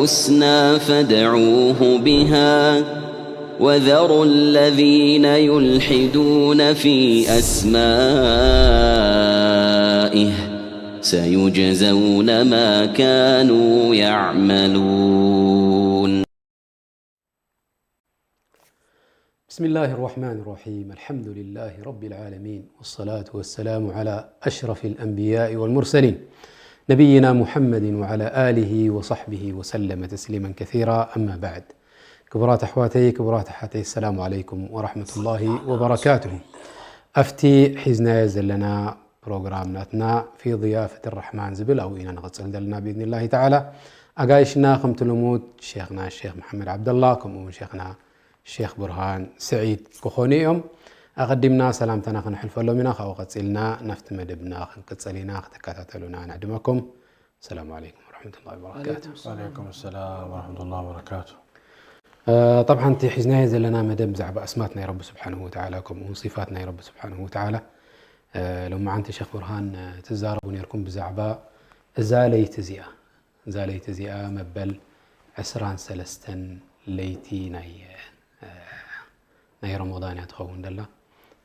الحسنى فادعوه بها وذروا الذين يلحدون في أسمائه سيجزون ما كانوا يعملون. بسم الله الرحمن الرحيم. الحمد لله رب العالمين، والصلاة والسلام على أشرف الأنبياء والمرسلين، نبينا محمد وعلى آله وصحبه وسلم تسليما كثيرا. أما بعد، ክቡራት ኣሕዋተይ፣ ክቡራት ኣሓተይ፣ السلام عليكم ورحمة الله وبركاته። ኣብቲ ሒዝናዮ ዘለና ፕሮግራም ናትና في ضيافة الرحمن ዝብል ኣብኡ ኢና ንቕጽል ዘለና ብإذن الله تعالى። ኣጋይሽና ከምቲ ልሙድ ሼኽና ሼኽ መሓመድ ዓብደላ፣ ከምኡ እውን ሼኽና ሼኽ ቡርሃን ስዒድ ክኾኑ እዮም። ኣቐዲምና ሰላምታና ከነሕልፈሎም ኢና። ካብኡ ቀጺልና ናብቲ መደብና ክንቅጽል ኢና። ክትከታተሉና ንዕድመኩም። السلام عليكم ورحمة الله وبركاته. وعليكم السلام ورحمة الله وبركاته. ጠብዓን እቲ ሒዝናዮ ዘለና መደብ ብዛዕባ ኣስማት ናይ ረቢ ስብሓንሁ ወተዓላ ከምኡ እውን ሲፋት ናይ ረቢ ስብሓንሁ ወተዓላ። ሎማዓንቲ ሸኽ ብርሃን ትዛረቡ ነርኩም ብዛዕባ እዛ ለይቲ እዚኣ። እዛ ለይቲ እዚኣ መበል ዕስራን ሰለስተን ለይቲ ናይ ናይ ረመዳን እያ ትኸውን ደላ።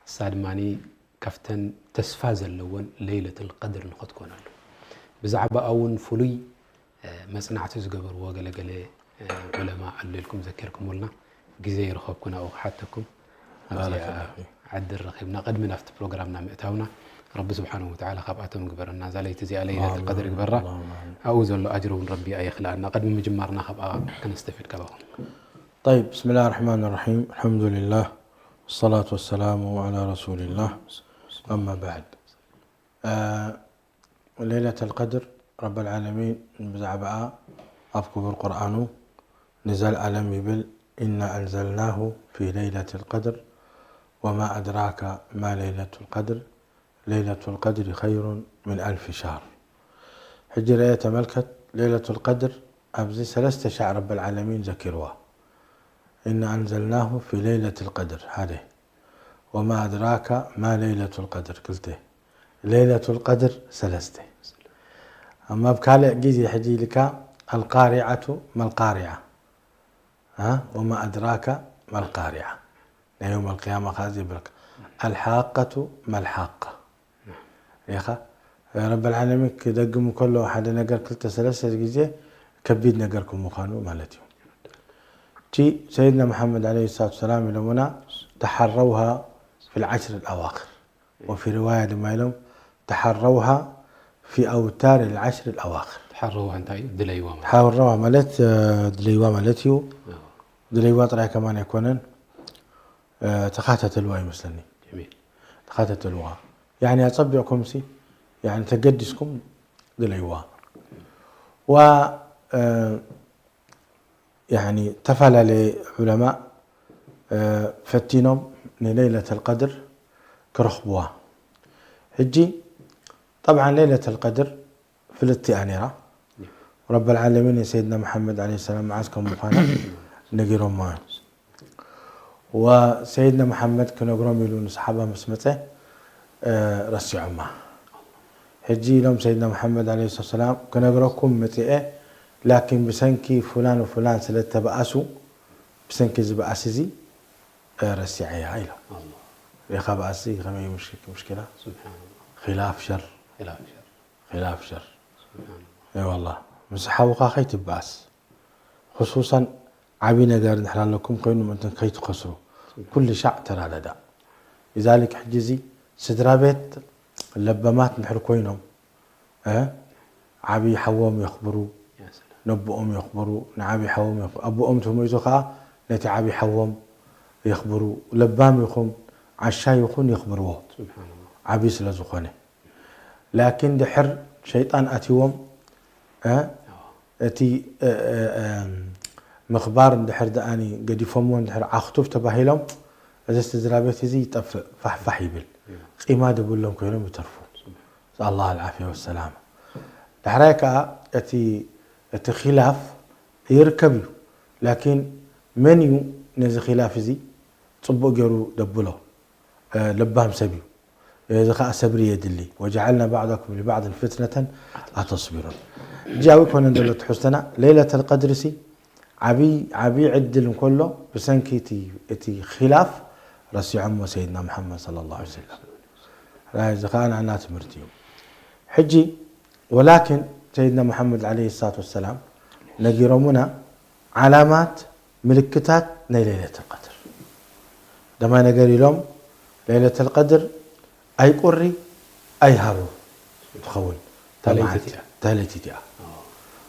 እሳ ድማ ካብተን ተስፋ ዘለወን ለይለቱል ቀድር ንኸትኮነሉ ብዛዕባኣ እውን ፍሉይ መጽናዕቲ ዝገበርዎ ገለገለ ዑለማ ኣሎ ኢልኩም ዘኪርኩምልና። ግዜ ይረኸብኩ ናብኡ ክሓተኩም ኣብዚኣ ዕድል ረኺብና ቅድሚ ናብቲ ፕሮግራምና ምእታውና ረቢ ስብሓንሁ ወተዓላ ካብኣቶም ግበረና። እዛ ለይቲ እዚኣ ለይለት ቀድር ግበራ። ኣብኡ ዘሎ ኣጅሪ እውን ረቢ ኣየኽልኣና። ቅድሚ ምጅማርና ካብኣ ከነስተፊድ ካባኹም። طيب، بسم الله الرحمن الرحيم. الحمد لله، والصلاة والسلام على رسول الله. أما بعد. ليلة القدر رب العالمين ብዛዕባኣ ኣብ ክቡር ቁርኣኑ ንዘልኣለም ይብል: إنا أنزلناه في ليلة القدر وما أدراك ما ليلة القدر ليلة القدر خير من ألف شهر. ሕጂ ረኤ ተመልከት፣ ለይለቱል ቀድር ኣብዚ ሰለስተ ሻዕ ረበል ዓለሚን ዘኪርዋ። إنا أنزلناه في ليلة القدر ሓደ، وما أدراك ما ليلة القدر ክልተ፣ ለይለቱል ቀድር ሰለስተ። እማ ኣብ ካልእ ግዜ ሕጂ ኢልካ القارعة ما القارعة، ها؟ وما أدراك ما القارعة። ናይ የውም ኣልቅያማ ከዓ እዚ ይብለካ። الحاقة ما الحاقة። ሪኢኻ? ረበል ዓለሚን ክደግም ከሎ ሓደ ነገር ክልተ ሰለስተ ግዜ ከቢድ ነገር ከም ምዃኑ ማለት እዩ። እቲ ሰይድና መሓመድ ዓለይሂ ሰላቱ ወሰላም ኢሎምና تحروها في العشر الأواخر. وفي رواية ድማ ኢሎም تحروها في أوتار العشر الأواخر. ተሓረውሃ እንታይ እዩ? ድለይዋ ማለት ሓረዋ ማለት ድለይዋ ማለት እዩ። ድለይዋ ጥራይ ከማን ኣይኮነን፣ ተኻተተልዋ ይመስለኒ። ተኻተተልዋ ያኒ ኣጸቢቕኩም ሲ ያኒ ተገዲስኩም ድለይዋ። ዋ ያኒ ተፈላለየ ዑለማእ ፈቲኖም ንለይለተል ቀድር ክረኽብዋ። ሕጂ ጠብዓን ለይለተል ቀድር ፍልጥቲ እያ ነይራ። ረበል ዓለሚን ንሰይድና መሓመድ ዓለይሂ ሰላም መዓዝ ከም ምዃና ነጊሮሞ እዮም። ወሰይድና መሓመድ ክነግሮም ኢሉ ንሰሓባ ምስ መጸ ረሲዖማ። ሕጂ ኢሎም ሰይድና መሓመድ ዓለይሂ ሰላም ክነግረኩም መጺኤ ላኪን ብሰንኪ ፉላን ወፉላን ስለ እተበኣሱ ብሰንኪ እዚ በኣሲ እዚ ረሲዐያ ኢሎም። ሪኢኻ በኣሲ ከመይ እዩ ምሽክ- ምሽኪላ ኺላፍ ሸር ኺላፍ ሸር ኺላፍ ሸር። ሱብሓነላህ። እይ ዋላ ምስ ሓውኻ ከይትበኣስ ክሱሰን ዓብዪ ነገር እንድሕር ኣለኩም ኮይኑ ምእንትን ከይትኸስሩ ኩሉ ሻዕ ተራዳዳእ። ኢዛሊክ ሕጂ እዚ ስድራ ቤት ለበማት እንድሕር ኮይኖም እ ዓብዪ ሓዎም የኽብሩ፣ ነቦኦም የኽብሩ፣ ንዓብዪ ሓዎም የኽብሩ። ኣቦኦም ተሞይቱ ከዓ ነቲ ዓብዪ ሓዎም የኽብሩ፣ ለባም ይኹን ዓሻ ይኹን የኽብርዎ ዓብዪ ስለ ዝኾነ። ላኪን ድሕር ሸይጣን ኣትይዎም እ እቲ እ እ እ ምኽባር እንድሕር ደኣኒ ገዲፎምዎ እንድሕር ዓኽቱብ ተባሂሎም እዚ ስድራ ቤት እዚ ይጠፍእ ፋሕፋሕ ይብል። ቂማ ድብሎም ኮይኖም ይተርፉ። ኣላህ ኣልዓፍያ ወሰላማ። ዳሕራይ ከዓ እቲ እቲ ኺላፍ ይርከብ እዩ። ላኪን መን እዩ ነዚ ኺላፍ እዚ ፅቡቕ ገይሩ ደብሎ? ለባም ሰብ እዩ። እዚ ከዓ ሰብሪ የድሊ። ወጀዓልና ባዕዳኩም ሊባዕድን ፍትነተን ኣተስቢሩን። ሕጂ ኣብይ ኮነ ዘሎ ትሕዝቶና? ለይለተል ቀድርሲ ዓብይ ዓብይ ዕድል እንከሎ፣ ብሰንኪ እቲ እቲ ኺላፍ ረሲዖሞ ሰይድና መሓመድ ሰለላሁ ዐለይሂ ወሰለም። ራይ፣ እዚ ኸዓ ንዓና ትምህርቲ እዩ። ሕጂ ወላኪን ሰይድና መሓመድ ዐለይሂ ሰላቱ ወሰላም ነጊሮሙና ዓላማት፣ ምልክታት ናይ ለይለተል ቀድር። ደማይ ነገር ኢሎም፣ ለይለተል ቀድር ኣይቁሪ ኣይሃሩ ትኸውን። እታ ለይቲ መዓልቲ እቲኣ። እታ ለይቲ እቲኣ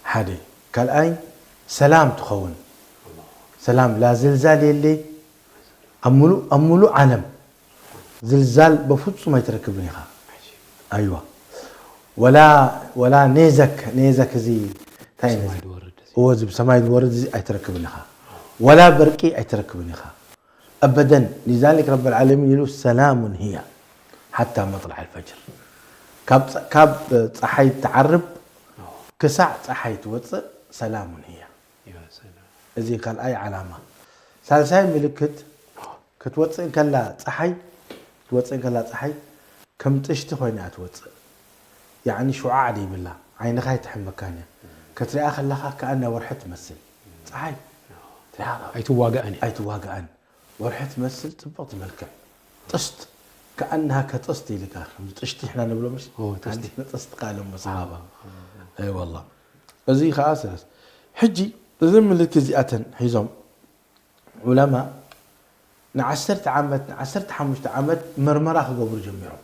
ሓደ። ካልኣይ ሰላም ትኸውን። ሰላም፣ ላ ዝልዛል የለይ። ኣብ ሙሉእ ኣብ ሙሉእ ዓለም ዝልዛል በፍጹም ኣይትረክብን ኢኻ። ኣይዋ፣ ወላ ወላ ኔዘክ ኔዘክ፣ እዚ እንታይ እዩ ሰማይ ነዚ? ድወርድ እዚ። እዎ፣ እዚ ብሰማይ ዝወርድ እዚ ኣይትረክብን ኢኻ። ወላ በርቂ ኣይትረክብን ኢኻ። ኣበደን። ሊዛሊክ ረብል ዓለሚን ኢሉ ሰላሙን ሂያ ሓታ መጥላዕ ኣልፈጅር፣ ካብ ጸ- ካብ ጸሓይ ትዓርብ ክሳዕ ጸሓይ ትወጽእ ሰላሙን ሂያ። እዚ ካልኣይ ዓላማ። ሳልሳይ ምልክት፣ ክትወፅእ እንከላ ፀሓይ ክትወፅእ እንከላ ፀሓይ ከም ጥሽቲ ኮይና እያ ትወፅእ። ያዕኒ ሽዓዕ ዘይብላ፣ ዓይንኻ ኣይትሕመካን እያ። ክትሪኣ ከለኻ ከኣና ወርሒ ትመስል ፀሓይ። ትሪኣ ኣይትዋጋእን እያ። ኣይትዋጋእን። ወርሒ ትመስል ፅብቕቲ መልክዕ። ጥስት ከኣንሃ ከጥስት ኢልካ ከም ጥሽቲ ሕና ንብሎ ምሽ ኦ፣ ጥስቲ። ጥስት ቃሎም መሰሓባ። ኣይ ዋላ። እዚ ከዓ ሰለስ ሕጂ እዚ ምልክት እዚኣተን ሒዞም ዑለማ ንዓሰርተ ዓመት ንዓሰርተ ሓሙሽተ ዓመት መርመራ ክገብሩ ጀሚሮም።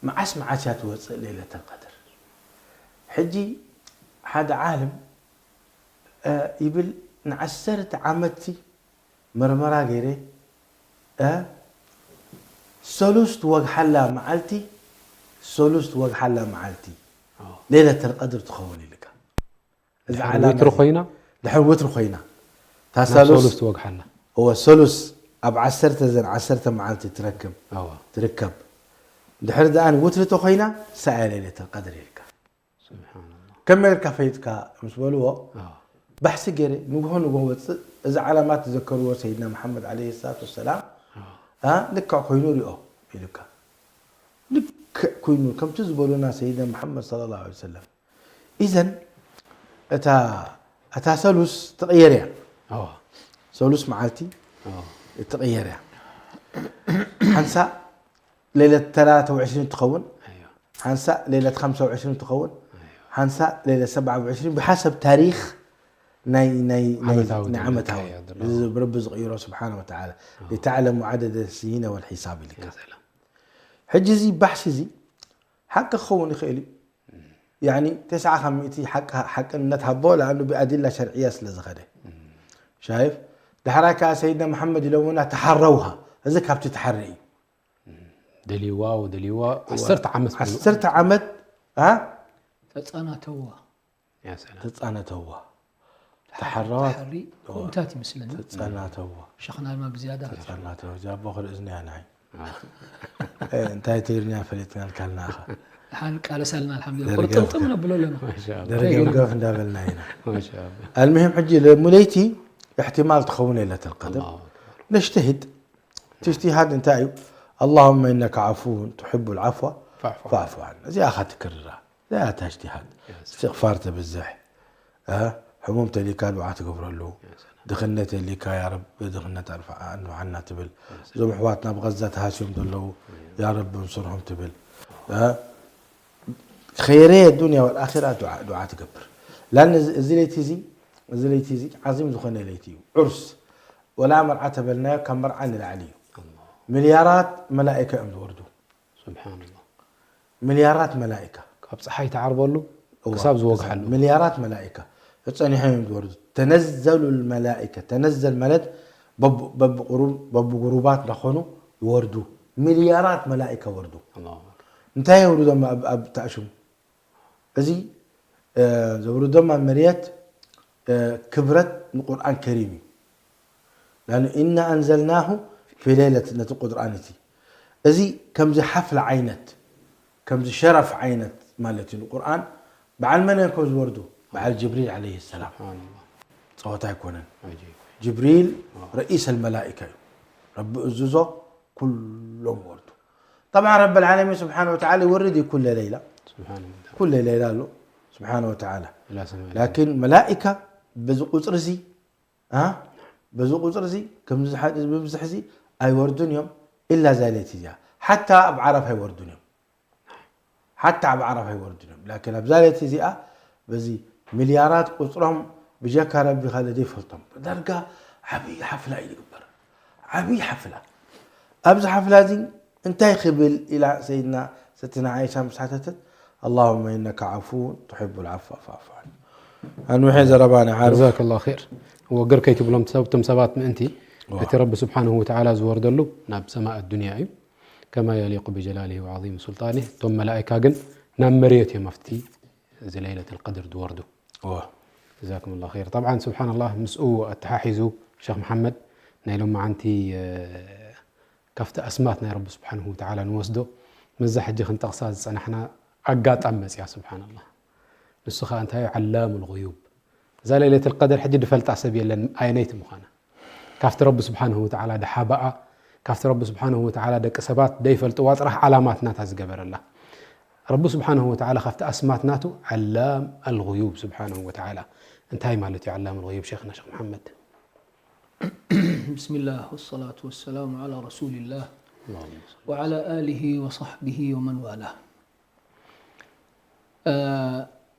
መዓስ መዓስ እያ ትወፅእ ለይለተል ቀድር? ሕጂ ሓደ ዓለም ይብል ንዓሰርተ ዓመትቲ መርመራ ገይረ ሰሉስ ትወግሓላ መዓልቲ ሰሉስ ትወግሓላ መዓልቲ ለይለተል ቀድር ትኸውን ኢልካ። እዚ ድሕሪ ዓላማ ወትሪ እዩ። ኮይና ድሕሪ ወትሪ ኮይና እታ ናብ ሰሉስ ሰሉስ ትወግሓላ። እወ ሰሉስ ኣብ ዓሰርተ ዘን ዓሰርተ መዓልቲ ትረክብ ኣዋ። ትርከብ። ድሕሪ ደኣ ወትሪ ተኮይና ሳያ ለይለተል ቀድር ኢልካ። ስብሓንላህ። ከመይ ኢልካ ፈይጥካ ምስ በልዎ ኣዋ። ባሕሲ ገይረ ንግሆ ንግሆ ወፅእ። እዚ ዓላማ ትዘከርዎ ሰይድና መሓመድ ዓለይሂ ሰላቱ ወሰላም ኣዋ። ኣ፣ ልክዕ ኮይኑ ሪኦ ኢልካ። ልክዕ ኮይኑ ከምቲ ዝበሉና ሰይድና መሓመድ ሰለላሁ ዐለይሂ ወሰለም። ኢዘን እታ እታ ሰሉስ ትቕየር እያ። ኣዋ። ሰሉስ መዓልቲ ኣዋ። ትቕየር እያ። ሓንሳእ ሌለት ተላተ ወዕሽሪን ትኸውን፣ ኣይዋ። ሓንሳእ ሌለት ኸምሳ ወዕሽሪን ትኸውን፣ ኣይዋ። ሓንሳእ ሌለት ሰብዓ ወዕሽሪን ብሓሰብ ታሪኽ ናይ ናይ ናይ ዓመታዊ ናይ ዓመታዊ ዝብል። እዚ ብረቢ ዝቕይሮ ስብሓነ ወተዓላ ኣዋ። ሊተዕለሙ ዓደደ ስኒነ ወልሒሳብ ኢልካ። ያ ሰላም። ሕጂ እዚ ባሕሲ እዚ ሓቂ ክኸውን ይኽእል እዩ። ያኒ ተስዓ ካብ ሚእቲ ሓቂ- ሓቅነት ሃቦ ለኣኑ ብኣዲላ ሸርዕያ ስለ ዝኸደ ሻይፍ። ዳሕራይ ከዓ ሰይድና መሓመድ ኢሎምና ተሓረውሃ። እዚ ካብቲ ተሓሪ እዩ። ደልይዋ ወደልይዋ ዓሰርተ ዓመት ሙሉእ። ዓሰርተ ዓመት ኣ ተጻናተዋ ያ ሰላም። ተጻነተዋ። ተሓረዋ ተሓሪ ከምታት ይመስለኒ ተጻናተዋ። ሸኽና ድማ ብዝያዳ ተጻናተዋ። ጃቦ ክርእዝኒ እያ ንዓይ። እ፣ እንታይ ትግርኛ ፈሊጥናልካ ኣለና ኢኻ። ሓን ቃለሳልና ኣልሓምዱሊላህ ደርገ ቁርጥምጥም ነብሎ ኣለና ማሻኣላህ። ደርገምገፍ እንዳበልና ኢና። ማሻኣላህ። ኣልሙሂም ሕጂ ለሙለይቲ እሕትማል ትኸውን ለይለተል ቀድር ኣላሁ ኣክበር። ነጅተሂድ። እቲ እጅትሃድ እንታይ እዩ? اللهم إنك عفو تحب العفو ፈዕፉ። فاعف عنا። እዚኣ ኢኻ ትክርራ። እዚኣ እታ እጅትሃድ። እስትቕፋር ተብዝሕ። እ፣ ሕሙም ተሊካ ዱዓ ትገብረሉ። ድኽነት የሊካ ያ ረብ ድኽነት ኣድፋ- ኣድፋዓና ትብል። እዞም ኣሕዋትና ብቐዛ ተሃስዮም ዘለዉ ያ ረብ እንስርሆም ትብል። እ፣ ኸይረ ዱንያ ወልኣኺራ ዱዓ ዱዓ ትገብር። ላን እዚ- እዚ ለይቲ እዚ እዚ ለይቲ እዚ ዓዚም ዝኾነ ለይቲ እዩ። ዑርስ ወላ መርዓ ተበልናዮ ካብ መርዓ ንላዕሊ እዩ። ሚልያራት መላኢካ እዮም ዝወርዱ። ስብሓንላህ። ሚልያራት መላኢካ ካብ ፀሓይ ትዓርበሉ እዋ፣ ክሳብ ዝወግሓሉ። ሚልያራት መላኢካ ጸኒሖም እዮም ዝወርዱ። ተነዘሉ መላኢካ ተነዘል ማለት በብ- በብቁሩብ በብጉሩባት እንዳኾኑ ይወርዱ። ሚልያራት መላኢካ ወርዱ። ኣላሁ ኣክበር። እንታይ የውርዶም ኣብ ኣብ ተኣሽሙ? እዚ እ፣ ዘውርዶም ኣብ መርየት እ፣ ክብረት ንቁርኣን ከሪም እዩ። ላኑ ኢና ኣንዘልናሁ ፊ ሌለት ነቲ ቁርኣን እቲ እዚ ከምዚ ሓፍላ ዓይነት ከምዚ ሸረፍ ዓይነት ማለት እዩ። ንቁርኣን በዓል መን እዮም ከም ዝወርዱ? በዓል ጅብሪል ዓለይሂ ሰላም። ስብሓንላህ። ፀወታ ኣይኮነን። ዓጂብ። ጅብሪል ረኢስ ኣልመላኢካ እዩ። ረቢ እዝዞ ኩሎም ወርዱ። ጠብዓ ረብ ልዓለሚን ስብሓን ወተዓላ ይወርድ እዩ ኩለ ለይላ። ስብሓንላህ። ኩለ ለይላ ኣሎ። ስብሓነ ወተዓላ። لا سماء ላኪን መላኢካ በዚ ቁፅሪ እዚ ኣ በዚ ቁፅሪ እዚ ከምዚ ሓደ ብብዝሕ እዚ ኣይወርዱን እዮም። ኢላ እዛ ለይቲ እዚኣ ሓታ ኣብ ዓረፋ ኣይወርዱን እዮም። ሓታ ኣብ ዓረፋ ኣይወርዱን እዮም። ላኪን ኣብዛ ለይቲ እዚኣ በዚ ሚልያራት ቁፅሮም ብጀካ ረቢ ካልእ ዘይፈልጦም ዳርጋ ዓብዪ ሓፍላ እዩ ዝግበር። ዓብዪ ሓፍላ። ኣብዚ ሓፍላ እዚ እንታይ ክብል ኢላ ሰይድና ሰትና ዓይሻ ምስ ሓተተት ኣላሁመ ኢነካ ዓፉ ትሕቡ ልዓፍዋ ፈዕፉ ዓኒ። ኣንውሐ ዘረባና ዓርፍ ጀዛከላሁ ኸይር። ወግር ከይትብሎም ሰብ- እቶም ሰባት ምእንቲ እቲ ረቢ ስብሓንሁ ወተዓላ ዝወርደሉ ናብ ሰማእ ኣዱንያ እዩ። ከማ የሊቁ ብጀላሊሂ ወዓዚም ሱልጣኒህ። እቶም መላእካ ግን ናብ መሬት እዮም ኣብቲ እዚ ለይለት ልቀድር ዝወርዱ። እወ። ጀዛኩም ላ ኸይር። ጠብዓን ስብሓንላህ ምስኡ ኣተሓሒዙ ሸኽ መሓመድ ናይ ሎመዓንቲ ካብቲ ኣስማት ናይ ረቢ ስብሓንሁ ወተዓላ ንወስዶ ምስዛ ሕጂ ክንጠቕሳ ዝፀናሕና ኣጋጣሚ መፅያ ስብሓንላህ። ንሱ ከዓ እንታይ እዩ? ዓላሙ ልغዩብ። እዛ ለይለት ልቀድር ሕጂ ድፈልጣ ሰብ የለን ኣየነይቲ ምዃና። ካብቲ ረቢ ስብሓንሁ ወተዓላ ድሓበኣ ካብቲ ረቢ ስብሓንሁ ወተዓላ ደቂ ሰባት ደይፈልጥዋ ጥራሕ ዓላማት ናታ ዝገበረላ። ረቢ ስብሓንሁ ወተዓላ ካብቲ ኣስማት ናቱ ዓላም ኣልغዩብ ስብሓንሁ ወተዓላ። እንታይ ማለት እዩ ዓላም ኣልغዩብ ሸይኽና ሸኽ መሓመድ? بسم الله والصلاة والسلام على رسول الله وعلى آله وصحبه ومن والاه.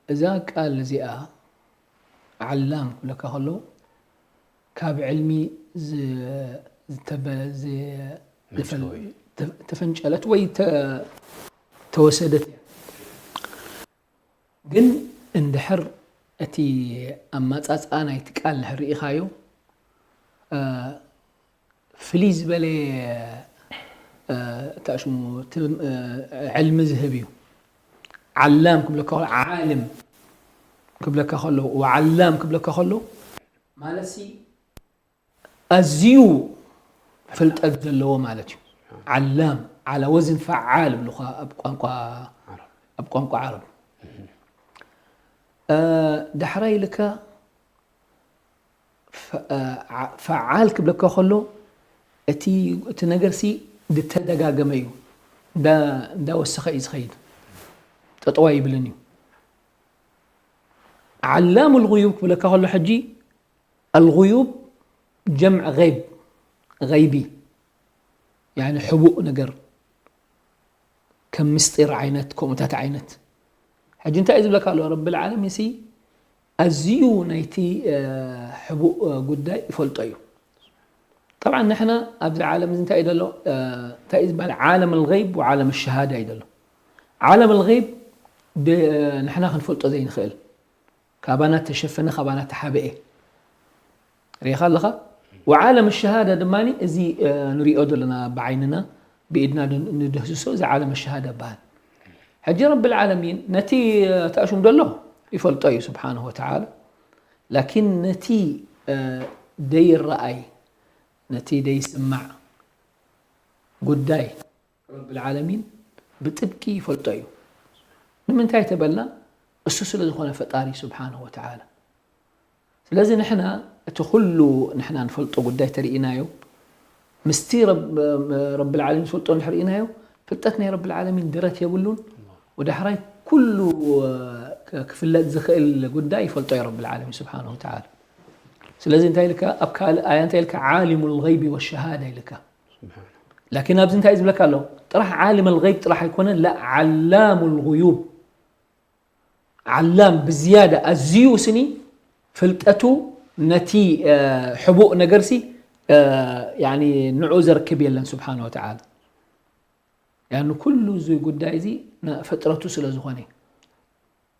እዛ ቃል እዚኣ ዓላም ክብለካ ከሎ ካብ ዕልሚ ተፈንጨለት ወይ ተወሰደት እያ። ግን እንድሕር እቲ ኣማፃፅኣ ናይቲ ቃል እንድሕር ርኢኻዮ ፍልይ ዝበለ ታሽሙ ዕልሚ ዝህብ እዩ። ዓላም ክብለካ ከሎ ዓልም ክብለካ ከሎ ወዓላም ክብለካ ከሎ ማለት ሲ ኣዝዩ ፍልጠት ዘለዎ ማለት እዩ። ዓላም ዓላ ወዝን ፈዓል ብልኳ ኣብ ቋንቋ ዓረብ። ዳሕራይ ኢልካ ፈዓል ክብለካ ከሎ እቲ ነገር ሲ ዝተደጋገመ እዩ። እንዳወሰኸ እዩ ዝኸይድ። ጠጠዋ ይብልን እዩ። ዓላሙ ልغዩብ ክብለካ ከሎ ሕጂ ኣልغዩብ ጀምዕ غይብ غይቢ ያኒ ሕቡእ ነገር ከም ምስጢር ዓይነት ከምኡታት ዓይነት። ሕጂ እንታይ እዩ ዝብለካ ኣሎ? ረቢ ልዓለሚን ሲ ኣዝዩ ናይቲ ሕቡእ ጉዳይ ይፈልጦ እዩ። ጠብዓ ንሕና ኣብዚ ዓለም እዚ እንታይ እዩ ዘሎ? እንታይ እዩ ዝበሃል? ዓለም ልغይብ ወዓለም ሸሃዳ እዩ ዘሎ። ዓለም ልغይብ ንሕና ክንፈልጦ ዘይንኽእል ካባና ተሸፈነ ካባና ተሓበኤ ርኢኻ ኣለኻ። ወዓለም ሸሃዳ ድማ እዚ ንሪኦ ዘለና ብዓይንና ብኢድና ንድህስሶ እዚ ዓለም ሸሃዳ ይበሃል። ሕጂ ረቢ ልዓለሚን ነቲ ተኣሹም ደሎ ይፈልጦ እዩ ስብሓንሁ ወተዓላ። ላኪን ነቲ ደይረኣይ ነቲ ደይስማዕ ጉዳይ ረቢ ልዓለሚን ብጥብቂ ይፈልጦ እዩ። ንምንታይ ተበልና እሱ ስለ ዝኾነ ፈጣሪ ስብሓንሁ ወተዓላ። ስለዚ ንሕና እቲ ኩሉ ንሕና ንፈልጦ ጉዳይ ተርእናዮ ምስቲ ረቢ ልዓለሚን ዝፈልጦ እንድሕር ርኢናዮ ፍልጠት ናይ ረቢ ልዓለሚን ደረት የብሉን። ወዳሕራይ ኩሉ ክፍለጥ ዝኽእል ጉዳይ ይፈልጦ እዩ ረቢ ልዓለሚን ስብሓንሁ ወተዓላ። ስለዚ እንታይ ኢልካ ኣብ ካልእ ኣያ እንታይ ኢልካ ዓሊሙ ልገይቢ ወሸሃዳ ኢልካ። ላኪን ኣብዚ እንታይ ዝብለካ ኣሎ? ጥራሕ ዓሊም ልገይብ ጥራሕ ኣይኮነን ላ ዓላሙ ልጉዩብ ዓላም ብዝያዳ ኣዝዩ ስኒ ፍልጠቱ ነቲ ሕቡእ ነገርሲ ንዑ ዘርክብ የለን ስብሓን ወተዓላ። ያኒ ኩሉ እዚ ጉዳይ እዚ ፍጥረቱ ስለ ዝኾነ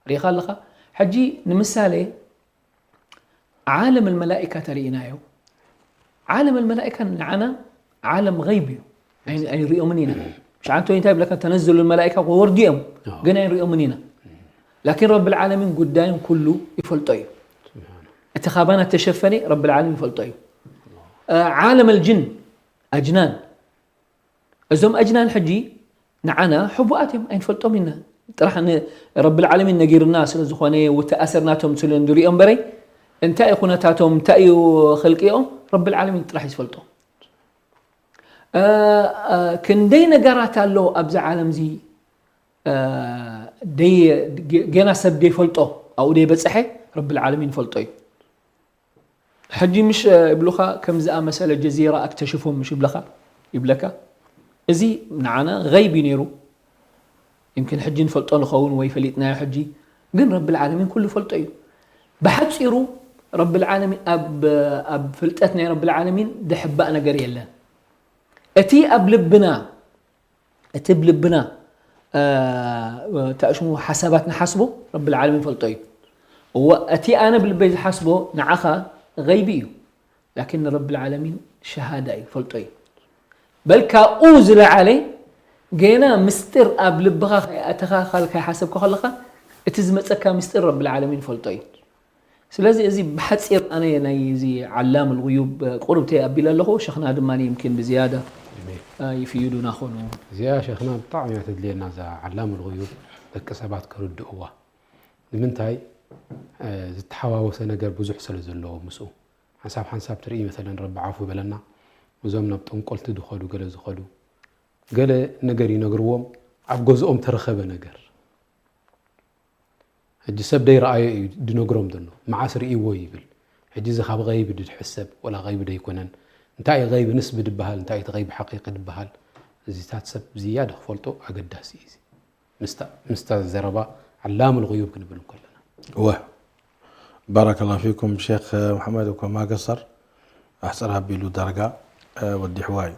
ርኢኻ ኣለኻ። ሕጂ ንምሳሌ ዓለም ልመላኢካ ተርእናዮ። ዓለም ልመላኢካ ንዓና ዓለም ገይብ እዩ። ኣይንሪኦምን ኢና። ሽዓንተ እንታይ ብለካ ተነዝሉ መላኢካ ወርዱ እዮም ግን ኣይንሪኦምን ኢና። ላኪን ረቢ ልዓለሚን ጉዳዮም ኩሉ ይፈልጦ እዩ። እቲ ካባና ተሸፈነ ረቢ ልዓለሚን ይፈልጦ እዩ። ዓለም ልጅን ኣጅናን እዞም ኣጅናን ሕጂ ንዓና ሕቡኣት እዮም ኣይንፈልጦም ኢና። ጥራሕ ረቢ ልዓለሚን ነጊርና ስለ ዝኾነ ውተኣሰር ናቶም ስለ ንሪኦ እምበረይ እንታይ እዩ ኩነታቶም እንታይ እዩ ኽልቅኦም ረቢ ልዓለሚን ጥራሕ እዩ ዝፈልጦ። ክንደይ ነገራት ኣሎ ኣብዚ ዓለም እዚ ደይ ገና ሰብ ደይፈልጦ ኣብኡ ደይበፀሐ ረብል ዓለሚን ይፈልጦ እዩ። ሕጂ ምሽ ይብሉኻ ከምዚ ኣመሰለ ጀዚራ ኣክተሽፎም ምሽ ይብለኻ ይብለካ። እዚ ንዓና ገይብ እዩ ነይሩ። يمكن ሕጂ ንፈልጦ ንኸውን ወይ ፈሊጥናዮ ሕጂ፣ ግን ረብል ዓለሚን ኩሉ ፈልጦ እዩ። ብሓፂሩ ረብል ዓለሚን ኣብ ኣብ ፍልጠት ናይ ረብል ዓለሚን ድሕባእ ነገር የለን። እቲ ኣብ ልብና እቲ ብልብና ታሽሙ ሓሳባት ንሓስቦ ረብል ዓለሚን ፈልጦ እዩ። እወ እቲ ኣነ ብልበይ ዝሓስቦ ንዓኻ ገይቢ እዩ። ላኪን ንረብል ዓለሚን ሸሃዳ እዩ ፈልጦ እዩ። በል ካብኡ ዝለዓለ ገና ምስጢር ኣብ ልብኻ ከይኣተኻ ካል ከይሓሰብካ ከለኻ እቲ ዝመፀካ ምስጢር ረብል ዓለሚን ፈልጦ እዩ። ስለዚ እዚ ብሓፂር ኣነ ናይ እዚ ዓላም ልጉዩብ ቁርብተይ ኣቢለ ኣለኹ። ሸኽና ድማ ይምኪን ብዝያዳ ይፍይዱና ኾኑ። እዚኣ ሸኽና ብጣዕሚ እያ ተድልየና እዛ ዓላም ልጉዩብ ደቂ ሰባት ከርድእዋ። ንምንታይ ዝተሓዋወሰ ነገር ብዙሕ ስለ ዘለዎ ምስኡ ሓንሳብ ሓንሳብ ትርኢ መሰለን ረቢ ዓፉ ይበለና። እዞም ናብ ጠንቆልቲ ዝኸዱ ገለ ዝኸዱ ገለ ነገር ይነግርዎም ኣብ ገዝኦም ተረኸበ ነገር ሕጂ ሰብ ደይረኣዮ እዩ ድነግሮም ዘሎ። መዓስ ርእይዎ ይብል። ሕጂ እዚ ካብ ቐይቢ ድሕሰብ ወላ ቐይቢ ደይኮነን። እንታይ እዩ ቐይቢ ንስቢ ድበሃል፣ እንታይ እዩ እቲ ቐይቢ ሓቂቂ ድበሃል። እዚታት ሰብ ዝያዳ ክፈልጦ ኣገዳሲ እዩ። እዚ ምስታ ምስታ ዘረባ ዓላም ልغዩብ ክንብል እንከለና። እወ ባረከላሁ ፊኩም ሼክ መሐመድ እኮ ማገሰር ኣሕፅር ኣቢሉ ዳርጋ ወዲሕዋ እዩ።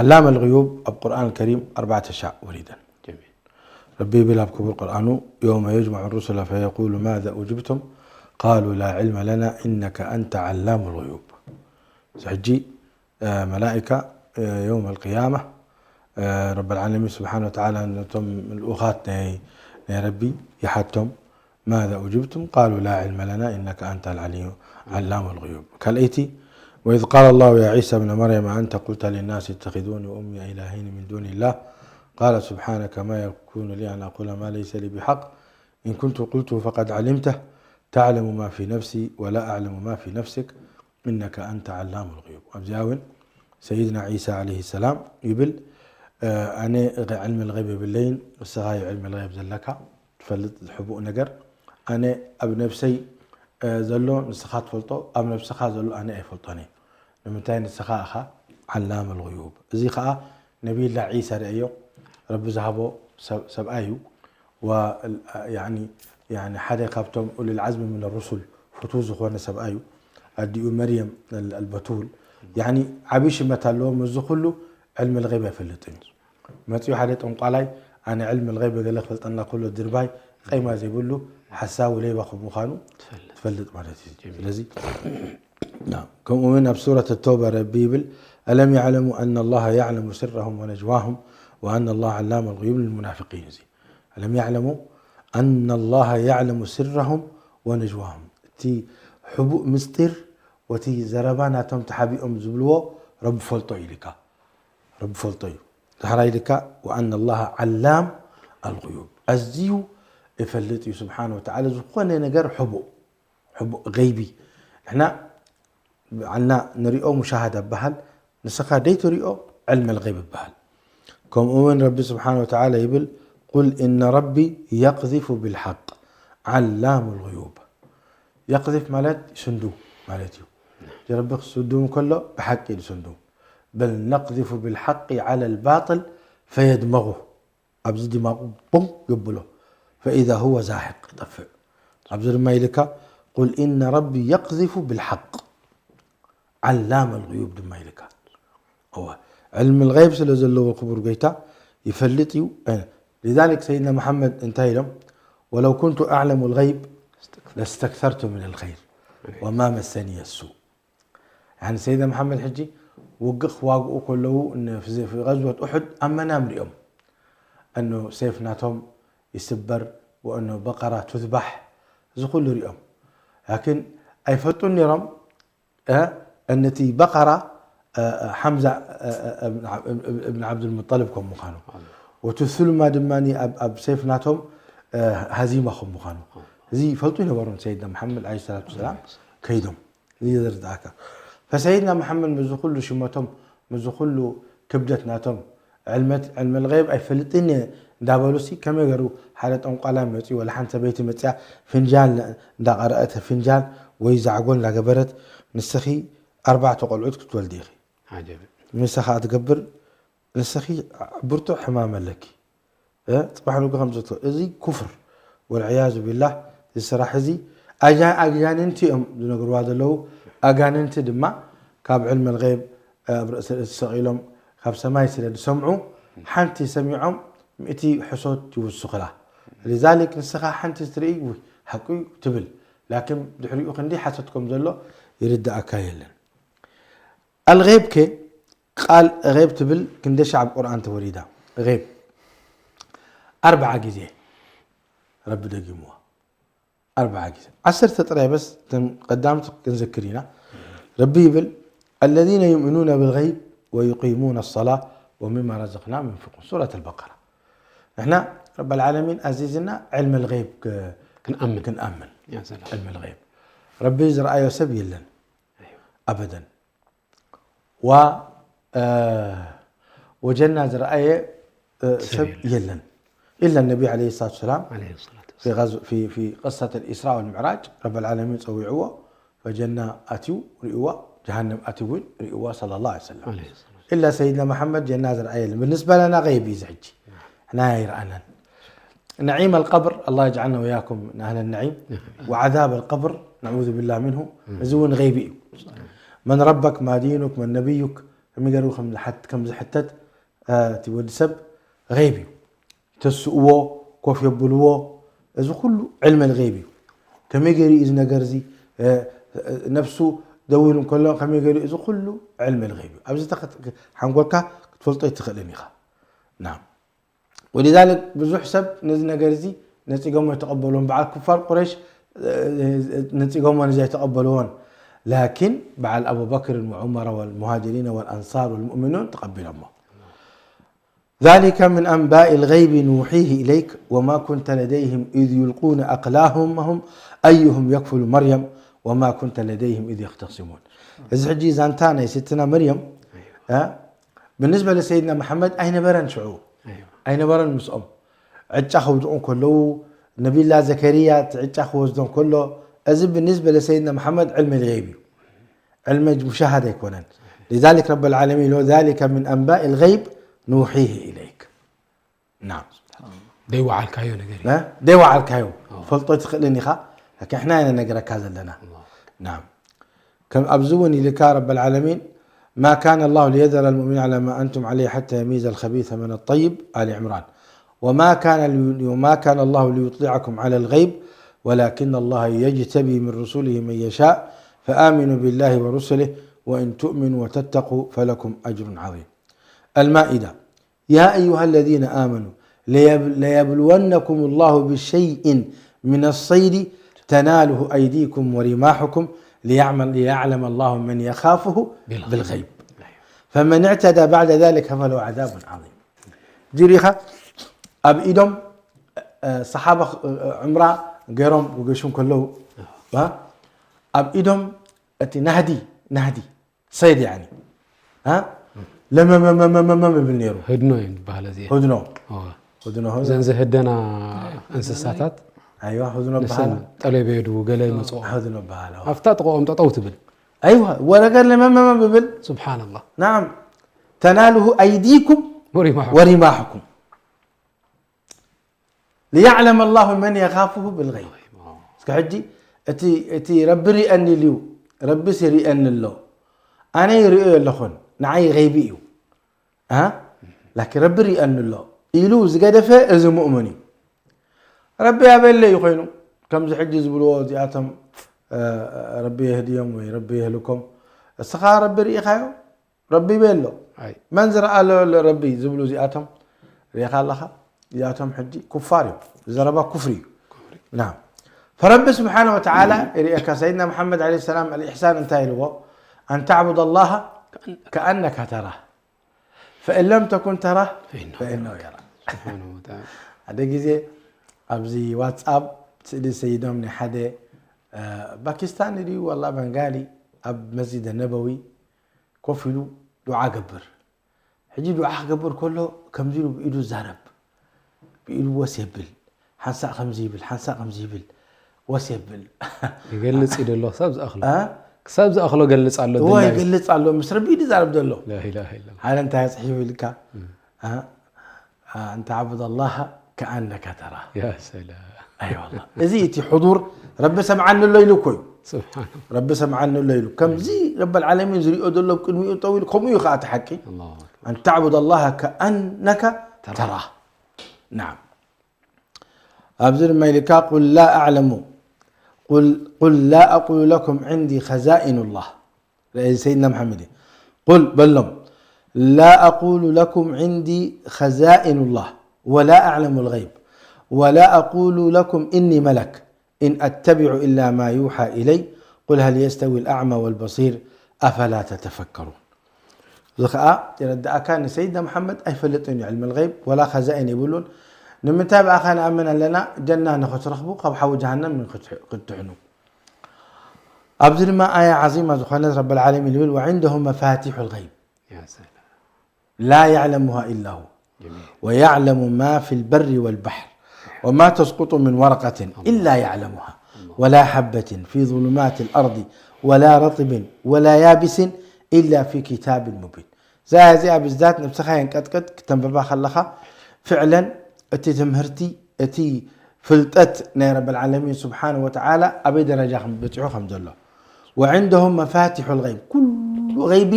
ዓላም ልغዩብ ኣብ ቁርኣን ከሪም ኣርባዕተ ሻዕ ወሪደን። ጀሚል። ረቢ ይብል ኣብ ክቡር ቁርኣኑ يوم يجمع الرسل فيقول ماذا أجبتم قالوا لا علم لنا إنك أنت علام الغيوب። እዚ ሕጂ መላኢካ የውም ኣልቅያማ ረብ ልዓለሚን ስብሓን ወተዓላ ነቶም ልኡኻት ናይ ናይ ረቢ ይሓቶም ማذا أجبتم قالوا لا علم لنا إنك أنت العلي علام الغيوب ካልኣይቲ وإذ قال الله يا عيسى ابن مريم أأنت قلت للناس اتخذوني وأمي إلهين من دون الله قال سبحانك ما يكون لي أن أقول ما ليس لي بحق إن كنت قلته فقد علمته تعلم ما في نفسي ولا أعلم ما في نفسك إنك أنت علام الغيوب ኣብዚኣ እውን ሰይድና ዒሳ ዓለይሂ ሰላም ይብል ኣነ ዕልሚ ልغይብ የብለይን ንስኻ እዩ ዕልሚ ልغይብ ዘለካ ትፈልጥ ዝሕቡእ ነገር ኣነ ኣብ ነብሰይ ዘሎ ንስኻ ትፈልጦ ኣብ ነብስኻ ዘሎ ኣነ ኣይፈልጦን እየ ንምንታይ ንስኻ ኢኻ ዓላም ልغዩብ እዚ ኸዓ ነቢይላ ዒሳ ርእዮ ረቢ ዝሃቦ ሰብኣይ እዩ ሓደ ካብቶም ኡሉል ዓዝሚ ምን ሩሱል ፍቱው ዝኾነ ሰብኣይ እዩ ኣዲኡ መርየም ኣልበቱል ዓብዪ ሽመት ኣለዎ ምስዚ ኩሉ ዕልሚ ልغይብ ኣይፈልጥን እዩ መፂኡ ሓደ ጠንቋላይ ኣነ ዕልሚ ልغይብ ገለ ክፈልጠና ከሎ ድርባይ ቐይማ ዘይብሉ ሓሳዊ ሌባ ከም ምዃኑ ትፈልጥ ማለት እዩ ስለዚ ከምኡ እውን ኣብ ሱረት ተውባ ረቢ ይብል ألم يعلموا أن الله يعلم سرهم ونجواهم وأن الله علام الغيوب للمنافقين እዚ ألم يعلموا أن الله يعلم سرهم ونجواهم እቲ ሕቡእ ምስጢር ወቲ ዘረባ ናቶም ተሓቢኦም ዝብልዎ ረቢ ፈልጦ ኢልካ ረቢ ፈልጦ እዩ ዳሕራይ ኢልካ وأن الله علام الغيوب ኣዝዩ ይፈልጥ እዩ ስብሓን ወተዓላ ዝኾነ ነገር ሕቡእ ሕቡእ غይቢ ንሕና ዓልና ንሪኦ ሙሻሃዳ በሃል ንስኻ ደይትሪኦ ዕልሚ ልغይብ ይበሃል ከምኡ እውን ረቢ ስብሓን ወተዓላ ይብል قل إن ربي يقذف بالحق علام الغيوب يقذف ማለት ይስንዱ ማለት እዩ ረቢ ክስንዱ ከሎ ብሓቂ እዩ ዝስንዱ بل نقذف بالحق على الباطل فيدمغه ኣብዚ ድማቑ ቦም የብሎ فإذا هو زاهق ይጠፍእ ኣብዚ ድማ ኢልካ قل إن ربي يقذف بالحق علام الغيوب ድማ ኢልካ እወ ዕልሚ ልغይብ ስለ ዘለዎ ክቡር ጎይታ ይፈልጥ እዩ لذلك سيدنا محمد እንታይ ኢሎም ولو كنت أعلم الغيب لاستكثرت من الخير وما مسني السوء يعني سيدنا محمد ሕጂ ውግእ ክዋግኡ ከለዉ في غزوة أحد ኣብ መናም ሪኦም እኖ ሴፍ ናቶም ይስበር ወእኖ በቀራ ትዝባሕ እዚ ኩሉ ሪኦም ላኪን ኣይፈልጡን ነይሮም እነቲ በቀራ ሓምዛ እብን ዓብዱልሙጠልብ ከም ምዃኑ ወቲ ሱልማ ድማ ኣብ ሴፍ ናቶም ሃዚማ ከም ምዃኑ እዚ ይፈልጡ ይነበሮም ሰይድና መሓመድ ለ ሰላት ሰላም ከይዶም እዚ ዘርድኣካ ፈሰይድና መሓመድ ምዚ ኩሉ ሽመቶም ምዚ ኩሉ ክብደት ናቶም ዕልመት ዕልመ ልገይብ ኣይፈልጥን እየ እንዳበሉሲ ከመይ ገሩ ሓደ ጠንቋላ መፂኡ ወላ ሓንቲ ሰበይቲ መፅያ ፍንጃል እንዳቐረአተ ፍንጃል ወይ ዛዕጎል እንዳገበረት ንስኺ ኣርባዕተ ቆልዑት ክትወልዲ ኢኺ። ዓጀብ። ምሳኻ ትገብር ንስኺ ብርቱዕ ሕማም ኣለኪ። እ? ጽባሕ ንግሆ ከም ዝእቶ እዚ ኩፍር ወልዕያዙ ቢላህ እዚ ስራሕ እዚ ኣጃ- ኣጋንንቲ እዮም ዝነግርዋ ዘለዉ። ኣጋንንቲ ድማ ካብ ዕልሚ ልገይብ ኣብ ርእሲ ርእሲ ሰቒሎም ካብ ሰማይ ስለ ዝሰምዑ ሓንቲ ሰሚዖም ሚእቲ ሕሶት ይውስኹላ። لذلك ንስኻ ሓንቲ ትርኢ ውይ ሓቁ እዩ ትብል ላኪን ድሕሪኡ ክንዲ ሓሶት ከም ዘሎ ይርድኣካ የለን። ኣልገይብ ከ ቃል ገይብ ትብል ክንደይ ሻዕ ኣብ ቁርኣን ተወሪዳ? ገይብ ኣርብዓ ግዜ ረቢ ደጊምዋ። ኣርብዓ ግዜ ዓሰርተ ጥራይ በስ እተን ቀዳምቲ ክንዝክር ኢና። ረቢ ይብል الذين يؤمنون بالغيب ويقيمون الصلاة ومما رزقناهم ينفقون ሱረት ኣልበቀራ። ንሕና ረቢ ልዓለሚን ኣዚዝና ዕልሚ ልገይብ ክ- ክንኣምን ክንኣምን ያ ሰላም ዕልሚ ልገይብ ረቢ ዝረኣዮ ሰብ የለን ኣበደን ዋ ወጀና ዝረኣየ ሰብ የለን ኢላ ነቢ ለ ሰላት ሰላም عليه الصلاة والسلام في غزو في في قصة الإسراء والمعراج رب العالمين ፀዊዕዎ ፈጀና ኣትዩ ሪእዋ ጀሃነም ኣትዩ እውን ሪእዋ صلى الله عليه وسلم عليه الصلاة إلا سيدنا محمد ጀና ዝረኣየ የለን بالنسبة لنا غيب እዩ ሕጂ ሕና ኣይረኣናን نعيم القبر الله يجعلنا وإياكم من أهل النعيم وعذاب القبر نعوذ بالله منه እዚ እውን غيب እዩ من ربك ما دينك من نبيك ከመይ ገይሩ ከም ዝሓት- ከም ዝሕተት እ፣ እቲ ወዲ ሰብ غيب እዩ ተስእዎ ኮፍ የብልዎ እዚ ኩሉ ዕልመ ልغيب እዩ ከመይ ገይሩ እዩ እዚ ነገር እዚ እ፣ እ፣ ነፍሱ ደው ኢሉ እንከሎ ከመይ ገይሩ እዚ ኩሉ ዕልመ ልغيب እዩ ኣብዚ ተኸት- ሓንጎልካ ክትፈልጦ ኣይትኽእልን ኢኻ نعم ولذلك ብዙሕ ሰብ ነዚ ነገር እዚ ነፂጎሞ ኣይተቐበልዎን በዓል ኩፋር ቁረይሽ እ፣ ነፂጎሞ ነዚ ኣይተቐበልዎን ላኪን በዓል ኣቡበክርን ወዑመር ወልሙሃጅሪን ወልኣንሳር ወልሙእሚኑን ተቐቢሎሞ ذلك من أنباء الغيب نوحيه إليك وما كنت لديهم إذ يلقون أقلامهم أيهم يكفل مريم وما كنت لديهم إذ يختصمون እዚ ሕጂ ዛንታ ናይ ሴትና መርየም እ፣ بالنسبة لسيدنا محمد ኣይነበረን ሽዑ أيوة ኣይነበረን ምስኦም ዕጫ ከውድቑ ከለዉ ነቢላ ዘከርያ እቲ ዕጫ ክወስዶ ከሎ እዚ بالنسبة لسيدنا محمد علم الغيب እዩ علم مشاهدة ኣይኮነን لذلك رب العالمين له ذلك من أنباء الغيب نوحيه إليك نعم ደይወዓልካዮ ነገር እዩ እ? ደይወዓልካዮ ፈልጦ ትኽእልን ኢኻ ሕክሕና ኢና ነገረካ ዘለና نعم ከም ኣብዚ እውን ኢልካ رب العالمين ما كان الله ليذر المؤمنين على ما أنتم عليه حتى يميز الخبيث من الطيب آل عمران وما كان لي- وما كان الله ليطلعكم على الغيب ولكن الله يجتبي من رسله من يشاء فآمنوا بالله ورسله وإن تؤمنوا وتتقوا فلكم أجر عظيم المائدة يا أيها الذين آمنوا ليب- ليبلونكم الله بشيء من الصيد تناله أيديكم ورماحكم ليعمل ليعلم الله من يخافه بالغيب فمن اعتدى بعد ذلك فله عذاب عظيم ጅሪኻ ኣብ ኢዶም እ፣ ሰሓባ እ፣ ዑምራ ገይሮም ክገሹ ከለዉ እ፣ ኣብ ኢዶም እቲ ናህዲ ናህዲ ሰይድ ያኒ እ፣ ለመመመመመመም ይብል ነይሩ ህድኖ እዩ ዝበሃል እዚ ህድኖ እወ። ህድኖ ህድኖ እዘን ዝህደና እንስሳታት ኣይዋ ህድኖ ንሰን በሃል ጠለብ የድዉ ገለ ይመፅኦ ህድኖ በሃል ኣብታ ጥቕኦም ጠጠው ትብል ኣይዋ ወረገር ለመመመም ይብል ስብሓንላ نعم تناله أيديكم ወሪማሑ ورماحكم ليعلم الله من يخافه بالغيب እስከ ሕጂ እቲ እቲ ረቢ ሪአኒ ኢልዩ ረቢስ ይሪአኒ ኣሎ ኣነ ይሪኦ ኣለኹን ንዓይ غيب እዩ እ ላኪን ረቢ ሪአኒ ኣሎ ኢሉ ዝገደፈ እዚ ሙእምን እዩ ረቢ ኣበለ እዩ ኮይኑ ከምዚ ሕጂ ዝብልዎ እዚኣቶም እ፣ ረቢ የህድዮም ወይ ረቢ የህልኮም እስኻ ረቢ ርኢኻዮ ረቢ ይበሎ ኣይ መን ዝረኣ ኣሎ ረቢ ዝብሉ እዚኣቶም ርኢኻ ኣለኻ እዚኣቶም ሕጂ ኩፋር እዮም ዘረባ ኩፍሪ እዩ ናም ፈረቢ ስብሓን ወተዓላ ይርእየካ ሰይድና መሓመድ ለ ሰላም ኣልኢሕሳን እንታይ ኢልዎ ኣን ተዕቡድ ኣላሃ ከኣነካ ተራህ ፈእን ለም ተኩን ተራህ ፈኢነሁ ፈእነሁ የራ ስብሓነ ወተዓላ ሓደ ግዜ ኣብዚ ዋትስኣፕ ስእሊ ሰይዶም ናይ ሓደ እ፣ ፓኪስታኒ ድዩ ዋላ በንጋሊ ኣብ መስጂድ ነበዊ ኮፍ ኢሉ ዱዓ ገብር ሕጂ ዱዓ ክገብር ከሎ ከምዚ ኢሉ ብኢዱ ዛረብ ኢሉ ወስ የብል። ሓንሳእ ከምዚ ይብል፣ ሓንሳእ ከምዚ ይብል፣ ወስ የብል። ይገልጽ እዩ ዘሎ ክሳብ ዝኣኽሎ እ? ክሳብ ዝኣኽሎ ገልጽ ኣሎ እዎ ድላይ ይገልጽ ኣሎ፣ ምስ ረቢ እዩ ዝዛረብ ዘሎ። لا إله إلا الله ሓደ እንታይ ጽሒፉ ኢልካ እ? أن تعبد الله كأنك تراه يا سلام أي والله እዚ እቲ ሕዱር ረቢ ሰምዓኒ ኣሎ ኢሉ እኮ እዩ። سبحان الله ረቢ ሰምዓኒ ኣሎ ኢሉ ከምዚ ረብ ዓለሚን ዝሪኦ ዘሎ ኣብ ቅድሚኡ ጠው ኢሉ ከምኡ እዩ ከዓ እቲ ሓቂ። الله أكبر أن تعبد الله كأنك تراه نعم ኣብዚ ድማ ኢልካ قل لا أعلم قل قل لا أقول لكم عندي خزائن الله رأي سيدنا محمد قل بل لهم لا أقول لكم عندي خزائن الله ولا أعلم الغيب ولا أقول لكم إني ملك إن أتبع إلا ما يوحى إلي قل هل يستوي الأعمى والبصير أفلا تتفكرون እዚ ከዓ የረዳእካ ንሰይድና መሓመድ ኣይፈልጥን እዩ ዕልሚ ልገይብ ወላ ኸዛኢን የብሉን። ንምንታይ ብኣኻ ንኣምን ኣለና ጀና ንኽትረኽቡ ካብ ሓዊ ጀሃነም ክትድሕኑ። ኣብዚ ድማ ኣያ ዓዚማ ዝኾነት ረብ ልዓለሚን ይብል وعنده مفاتيح الغيب يا سلام لا يعلمها إلا هو جميل ويعلم ما في البر والبحر وما تسقط من ورقة إلا يعلمها ولا حبة في ظلمات الأرض ولا رطب ولا يابس إلا في كتاب مبين እዛ እዚኣ ብዝዛት ነብስኻ የንቀጥቅጥ ክተንብባ ከለኻ ፍዕለን እቲ ትምህርቲ እቲ ፍልጠት ናይ ረብ ልዓለሚን ስብሓን ወተዓላ ኣበይ ደረጃ በፂሑ ከም ዘሎ وعنده مفاتح الغيب ኩሉ غيቢ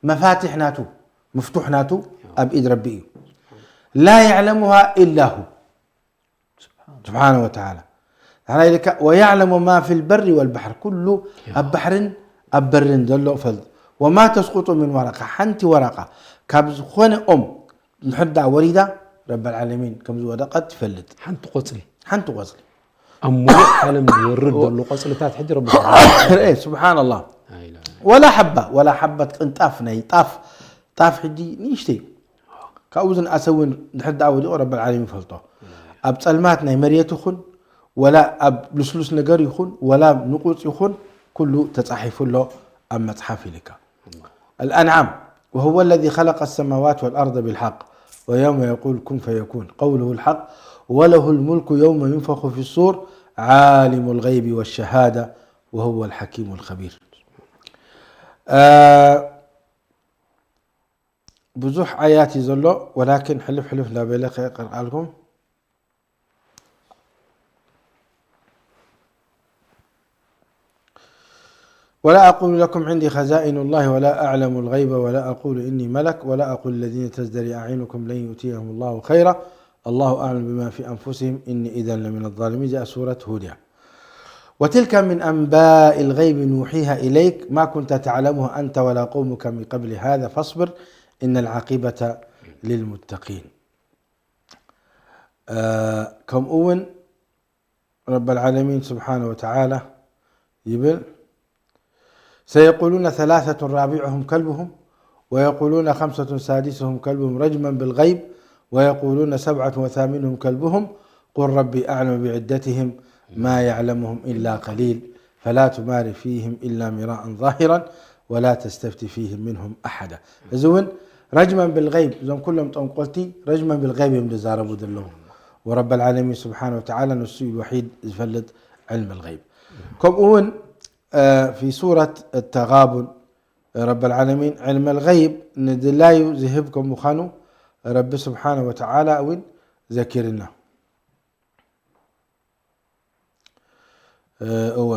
መፋትሕ ናቱ ምፍቱሕ ናቱ ኣብ ኢድ ረቢ እዩ لا يعلمها إلا هو سبحانه وتعالى ويعلم ما في البر والبحر ኩሉ ኣብ ባሕርን ኣብ በርን ዘሎ ፈልጥ وما تسقط من ورقة ሓንቲ ወረቃ ካብ ዝኾነ ኦም ንሕዳ ወሪዳ ረብ ልዓለሚን ከም ዝወደቀት ትፈልጥ ሓንቲ ቆፅሊ ሓንቲ ቆፅሊ ኣብ ሙሉእ ዓለም ዝወርድ ዘሎ ቆፅልታት ሕጂ ረቢ ርአ ስብሓን ላ ወላ ሓባ ወላ ሓበት ቅንጣፍ ናይ ጣፍ ጣፍ ሕጂ ንእሽተይ ካብኡ ዝንኣሰ እውን ድሕር ደኣ ወዲቑ ረብ ልዓለሚን ይፈልጦ ኣብ ፀልማት ናይ መሬት ይኹን ወላ ኣብ ልስሉስ ነገር ይኹን ወላ ንቁፅ ይኹን ኩሉ ተፃሒፉ ኣሎ ኣብ መፅሓፍ ኢልካ الأنعام وهو الذي خلق السماوات والأرض بالحق ويوم يقول كن فيكون قوله الحق وله الملك يوم ينفخ في الصور عالم الغيب والشهادة وهو الحكيم الخبير ብዙሕ ኣያት እዩ ዘሎ ولكن ሕልፍ ሕልፍ እንዳበለ ከየቀርቃልኩም ولا أقول لكم عندي خزائن الله ولا أعلم الغيب ولا أقول إني ملك ولا أقول الذين تزدري أعينكم لن يؤتيهم الله خيرا الله أعلم بما في أنفسهم إني إذا لمن الظالمين جاء سورة هود وتلك من أنباء الغيب نوحيها إليك ما كنت تعلمها أنت ولا قومك من قبل هذا فاصبر إن العاقبة للمتقين ከምኡ እውን ረብ ልዓለሚን ስብሓን ወተዓላ ይብል سيقولون ثلاثة رابعهم كلبهم ويقولون خمسة سادسهم كلبهم رجما بالغيب ويقولون سبعة وثامنهم كلبهم قل ربي أعلم بعدتهم ما يعلمهم إلا قليل فلا تمار فيهم إلا مراء ظاهرا ولا تستفت فيهم منهم أحدا እዚ እውን رجما بالغيب እዞም ኩሎም ጠንቆልቲ رجما بالغيب እዮም ዝዛረቡ ዘለዉ ورب العالمين سبحانه وتعالى ንሱ እዩ الوحيد ዝፈልጥ علم الغيب ከምኡ እውን في سورة التغابن رب العالمين علم الغيب ንድላዩ ዝህብ ከም ምዃኑ ረቢ ስብሓነ ወተዓላ እውን ዘኪርና እወ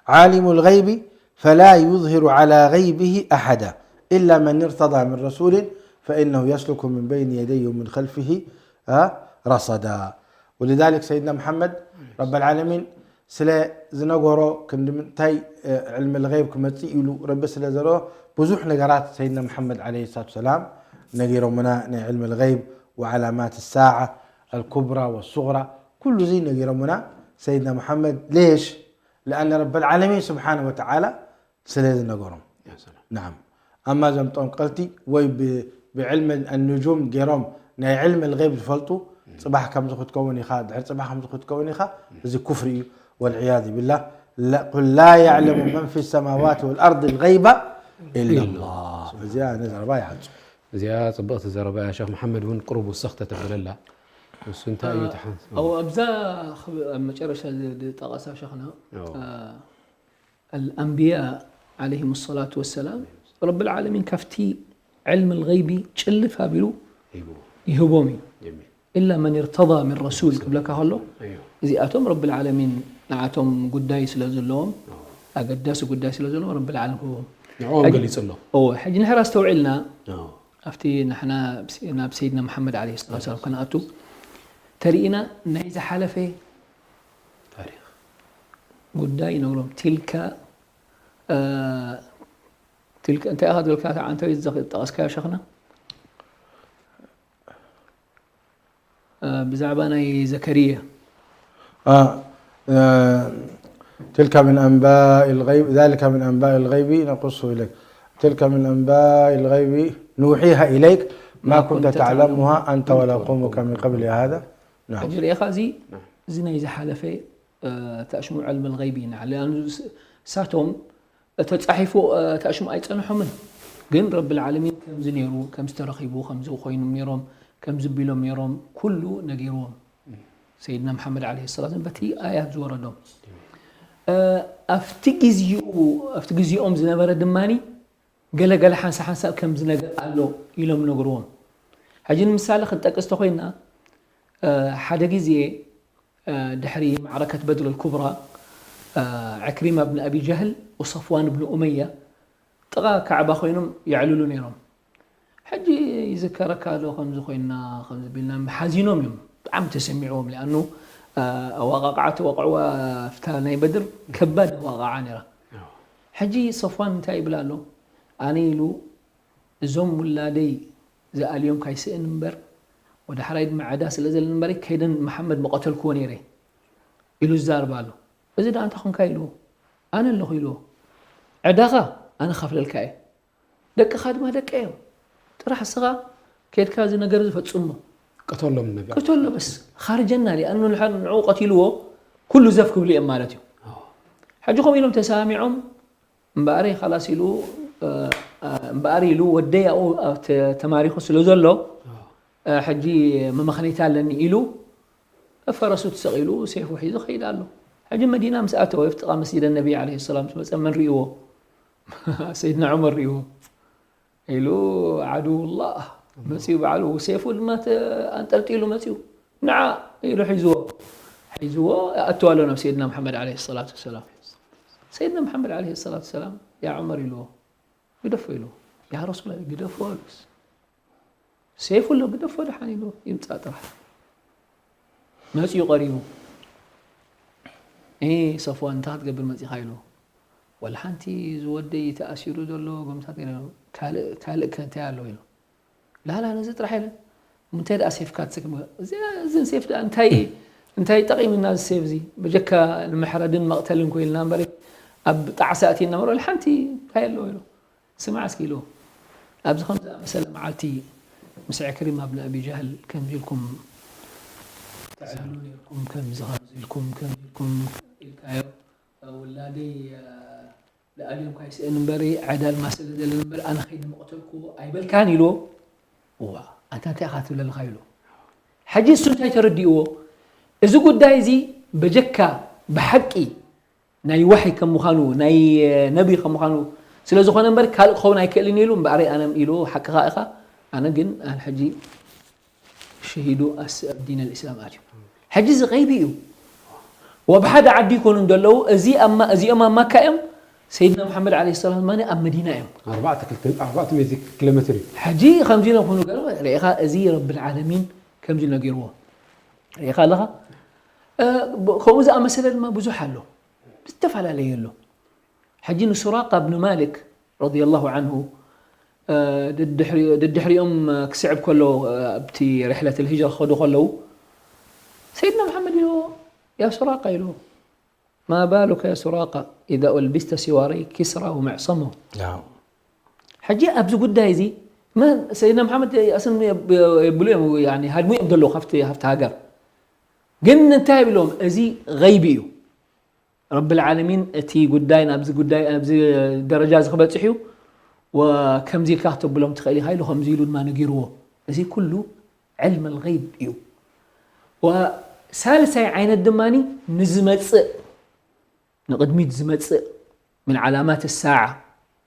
عالم الغيب فلا يظهر على غيبه أحدا إلا من ارتضى من رسول فإنه يسلك من بين يديه ومن خلفه رصدا ولذلك سيدنا محمد رب العالمين ስለ ዝነገሮ ክንዲ ምንታይ علم الغيب ክመፅእ ኢሉ ረቢ ስለ ዘርኦ ብዙሕ ነገራት ሰይድና محمد عليه الصلاة والسلام ነጊሮምና ናይ علم الغيب وعلامات الساعة الكبرى والصغرى ኩሉ እዚ ነጊሮምና ሰይድና محمد ليش لأن رب العالمين سبحانه وتعالى ስለ ዝነገሮም نعم أما እዞም ጠንቀልቲ ወይ ብ علم النجوم ገይሮም ናይ علم الغيب ዝፈልጡ ፅባሕ ከምዚ ክትከውን ኢኻ ድሕሪ ፅባሕ ከምዚ ክትከውን ኢኻ እዚ ኩፍሪ እዩ والعياذ بالله قل لا يعلم من في السماوات والأرض الغيب إلا الله እዚኣ ነዛ ዘረባ ይሓጹ። እዚኣ ጽብቕቲ ዘረባ እያ። ሸኽ መሓመድ እውን ቅሩብ ውስኽ ተተብለላ። እሱ እንታይ እዩ ተሓ-? ኣዎ፣ ኣብዛ ኣብ መጨረሻ ዝጠቐሳ ሸኽና፣ ኣዎ። ኣልኣንብያ ዓለይሂም ሰላቱ ወሰላም፣ ረብል ዓለሚን ካብቲ ዕልም ልገይቢ ጭልፍ ኣቢሉ ይህቦም እዩ። ኢላ መን እርተዳ ምን ረሱል ክብለካ ከሎ፣ እዚኣቶም ረብል ዓለሚን ንዓቶም ጉዳይ ስለ ዘለዎም፣ ኣገዳሲ ጉዳይ ስለ ዘለዎም ረብል ዓለሚን ክህቦም። ንዕኦም ገሊጹ ኣሎ። እወ፣ ሕጂ ንሕና ኣስተውዒልና ኣብቲ ንሕና ናብ ሰይድና መሓመድ ዓለይሂ ሰላቱ ወሰላም ከነኣቱ ተሪኢና ናይ ዝሓለፈ ታሪኽ ጉዳይ ይነግሮም። ትልካ፣ እ፣ ትልካ እንታይ ኢኻ ዝበልካ? ኣንተ ዝጠቐስካዮ ሸኽና? እ፣ ብዛዕባ ናይ ዘከርያ። آه، آه، تلك من أنباء الغيب، ذلك من أنباء الغيب نقصه إليك. تلك من أنباء الغيب نوحيها إليك ما ما كنت كنت تعلمها تعلمها أنت ولا أنت ولا قومك قومك من قبل هذا. نعم. ሕጂ ርኢኻ፣ እዚ፣ እዚ ናይ ዝሓለፈ፣ እ፣ ተኣሽሙ ዕልም ልገይቢ ኢና። ለኣኑ ስ-፣ ሳቶም ተጻሒፉ፣ እ፣ ተኣሽሙ ኣይጸንሖምን። ግን ረብል ዓለሚን ከምዚ ነይሩ፣ ከምዚ ተረኺቡ፣ ከምዚ ኮይኖም ነይሮም፣ ከምዚ ቢሎም ነይሮም፣ ኩሉ ነጊርዎም። ሰይድና መሓመድ ዓለይሂ ሰላም በቲ ኣያት ዝወረዶም። እ፣ ኣብቲ ግዜኡ፣ ኣብቲ ግዜኦም ዝነበረ ድማኒ ገለ ገለ ሓንሳ ሓንሳብ ከምዚ ነገር ኣሎ ኢሎም ነግርዎም። ሕጂ ንምሳሌ ክንጠቅስ ተኾይና፣ እ፣ ሓደ ግዜ፣ እ፣ ድሕሪ ማዕረከት በድር ልኩብራ፣ እ፣ ዕክሪማ ብን ኣቢ ጀህል ወሰፍዋን ብን ኡመያ ጥቓ ካዕባ ኮይኖም የዕልሉ ነይሮም። ሕጂ ይዝከረካ ዶ ከምዚ ኮይና፣ ከምዚ ቢልና፣ ሓዚኖም እዮም። ብጣዕሚ ተሰሚዕዎም። ሊኣኑ፣ እ፣ ኣዋቃቃዓ ተዋቅዕዋ፣ ኣብታ ናይ በድር ከባድ ኣዋቃዓ ነይራ። ኣዎ። ሕጂ ሰፍዋን እንታይ ይብል ኣሎ? ኣነ ኢሉ፣ እዞም ውላደይ ዝኣልዮም ካይስእን እምበር፣ ወደ ሓራይ ድማ ዕዳ ስለ ዘለኒ እምበር፣ ከይደን መሓመድ መቐተልክዎ ነይረ ኢሉ ዝዛረብ ኣሎ። እዚ ደኣ እንታይ ኮንካ ኢልዎ? ኣነ ኣለኹ ኢልዎ። ዕዳኻ ኣነ ከፍለልካ እየ። ደቅኻ ድማ ደቀ እዮም። ጥራሕ እስኻ ከይድካ እዚ ነገር እዚ ፈጽሞ። ቅተሎም ንበል። ቅተሎ በስ። ኻርጀና ሊኣኑ ንሓ-፣ ንዕኡ ቀቲልዎ ኩሉ ዘፍ ክብሉ እዮም ማለት እዩ። ኣዎ። ሕጂ ከምኡ ኢሎም ተሰማሚዖም እምበኣር ኻላስ ኢሉ፣ እ፣ እ፣ እምበኣር ኢሉ ወደይ ኣብኡ ኣብ ተ-፣ ተማሪኹ ስለ ዘሎ፣ ኣዎ። እ፣ ሕጂ መመኽነይታ ኣለኒ ኢሉ ፈረሱ ተሰቒሉ ሴፉ ሒዙ ኸይድ ኣሎ። ሕጂ መዲና ምስ ኣተወ፣ ኣብቲ ጥቓ መስጊድ ነቢ ዓለይሂ ሰላም ምስ መጸ መን ርእይዎ? ሰይድና ዑመር ርእይዎ። ኢሉ ዓድውላህ መጺኡ ባዕሉ፣ ሴፉ ድማ ተ-፣ ኣንጠልጢሉ መጺኡ። ንዓ ኢሉ ሒዝዎ። ሒዝዎ ይኣትው ኣሎ ናብ ሰይድና መሓመድ ዓለይሂ ሰላቱ ወሰላም። ሰይድና መሓመድ ዓለይሂ ሰላቱ ወሰላም፣ ያ ዑመር ኢልዎ፣ ግደፎ ኢልዎ። ያ ረሱላ፣ ግደፎ ኣሉስ። ሴፉ ኣሎ፣ ግደፎ ደሓን ኢልዎ፣ ይምጻእ ጥራሕ። መጺኡ ቀሪቡ። "እ፣ ሰፍዋን፣ እንታይ ክትገብር መጺኻ?" ኢልዎ። "ወላ ሓንቲ፣ እዚ ወደይ ተኣሲሩ ዘሎ፣ ጎምታት ገለ፣ ካልእ፣ ካልእ ከ እንታይ ኣሎ?" ኢሉ። "ላላ፣ ነዚ ጥራሕ የለን። እንታይ ደኣ ሴፍካ ትስክም? እዚ፣ እዚ ሴፍ ደኣ እንታይ፣ እንታይ ጠቒሙና እዚ ሴፍ እዚ? በጀካ ንምሕረድን መቕተልን ኮይልና እምበር፣ ኣብ ጣዕሳ ኣእቲና እምበር፣ ወላ ሓንቲ እንታይ ኣሎ?" ኢሉ። "ስማዕ እስኪ" ኢሉ፣ "ኣብዚ ከምዚ ዝኣመሰለ መዓልቲ ምስ ዕክሪማ ብን ኣቢ ጀህል ከምዚ ኢልኩም ተዕልሉ ነይርኩም፣ ከምዚ፣ ከምዚ ኢልኩም፣ ከምዚ ኢልኩም ኢልካዮ፣ ውላደይ፣ እ፣ ልኣልዮም ካይስእን እምበሪ፣ ዕዳ ድማ ስለ ዘለኒ እምበሪ፣ ኣነ ከይደ ምቐተልኩዎ ኣይበልካን?" ኢልዎ። "እዋ፣ ኣንታ እንታይ ኢኻ ትብል ዘለኻ?" ኢሉ። ሕጂ እሱ እንታይ ተረዲእዎ? እዚ ጉዳይ እዚ በጀካ ብሓቂ ናይ ዋሕይ ከም ምዃኑ፣ ናይ ነቢ ከም ምዃኑ ስለ ዝኾነ እምበር፣ ካልእ ክኸውን ኣይክእልን ኢሉ፣ እምበኣረይ ኣነ ኢሉ፣ ሓቅኻ ኢኻ፣ ኣነ ግን፣ ኣነ ሕጂ ሸሂዱ ኣስ-፣ ኣብ ዲን ኣልእስላም ኣትዩ። ሕጂ እዚ ገይቢ እዩ። ወብ ሓደ ዓዲ ይኮኑ እንደለዉ፣ እዚ ኣብ ማ-፣ እዚኦም ኣብ ማካ እዮም፣ ሰይድና መሓመድ ዓለይሂ ሰላም ድማ ኣብ መዲና እዮም። ኣርባዕተ ክልተ፣ ኣርባዕተ ሚእቲ ኪሎ ሜትር እዩ። ሕጂ ከምዚ ኢሎም ክብሉ ገለ ርኢኻ፣ እዚ ረብል ዓለሚን ከምዚ ነጊርዎ። ርኢኻ ኣለኻ? እ፣ ብ-፣ ከምኡ ዝኣመሰለ ድማ ብዙሕ ኣሎ። ዝተፈላለየ ኣሎ። ሕጂ ንሱራቃ ብን ማሊክ ረዲየላሁ ዓንሁ፣ እ፣ ደድሕሪ-፣ ደድሕሪኦም ክስዕብ ከሎ፣ እ፣ ኣብቲ ሪሕለት ልሂጅራ ክኸዱ ከለዉ፣ ሰይድና መሓመድ ኢልዎ፣ "ያ ሱራቃ" ኢልዎ፣ "ማ ባሉከ ያ ሱራቃ ኢዛ ኡልቢስተ ሲዋረይ ኪስራ ወመዕሰሞ?" ያው። ሕጂ ኣብዚ ጉዳይ እዚ፣ መ-፣ ሰይድና መሓመድ የእስን የብ-፣ የብሉ እዮም፣ ያኒ ሃድሙ እዮም ዘለዉ ካብቲ፣ ካብቲ ሃገር። ግን እንታይ ይብሎም? እዚ ገይቢ እዩ። ረብል ዓለሚን እቲ ጉዳይ ናብዚ ጉዳይ፣ ናብዚ ደረጃ እዚ ክበጽሕ እዩ። ወከምዚ ኢልካ ክተብሎም ትኽእል ኢኻ ኢሉ ከምዚ ኢሉ ድማ ነጊርዎ። እዚ ኩሉ ዕልም ልገይብ እዩ። ወሳልሳይ ዓይነት ድማ ንዝመጽእ ንቕድሚት ዝመጽእ ምን ዓላማት ሳዓ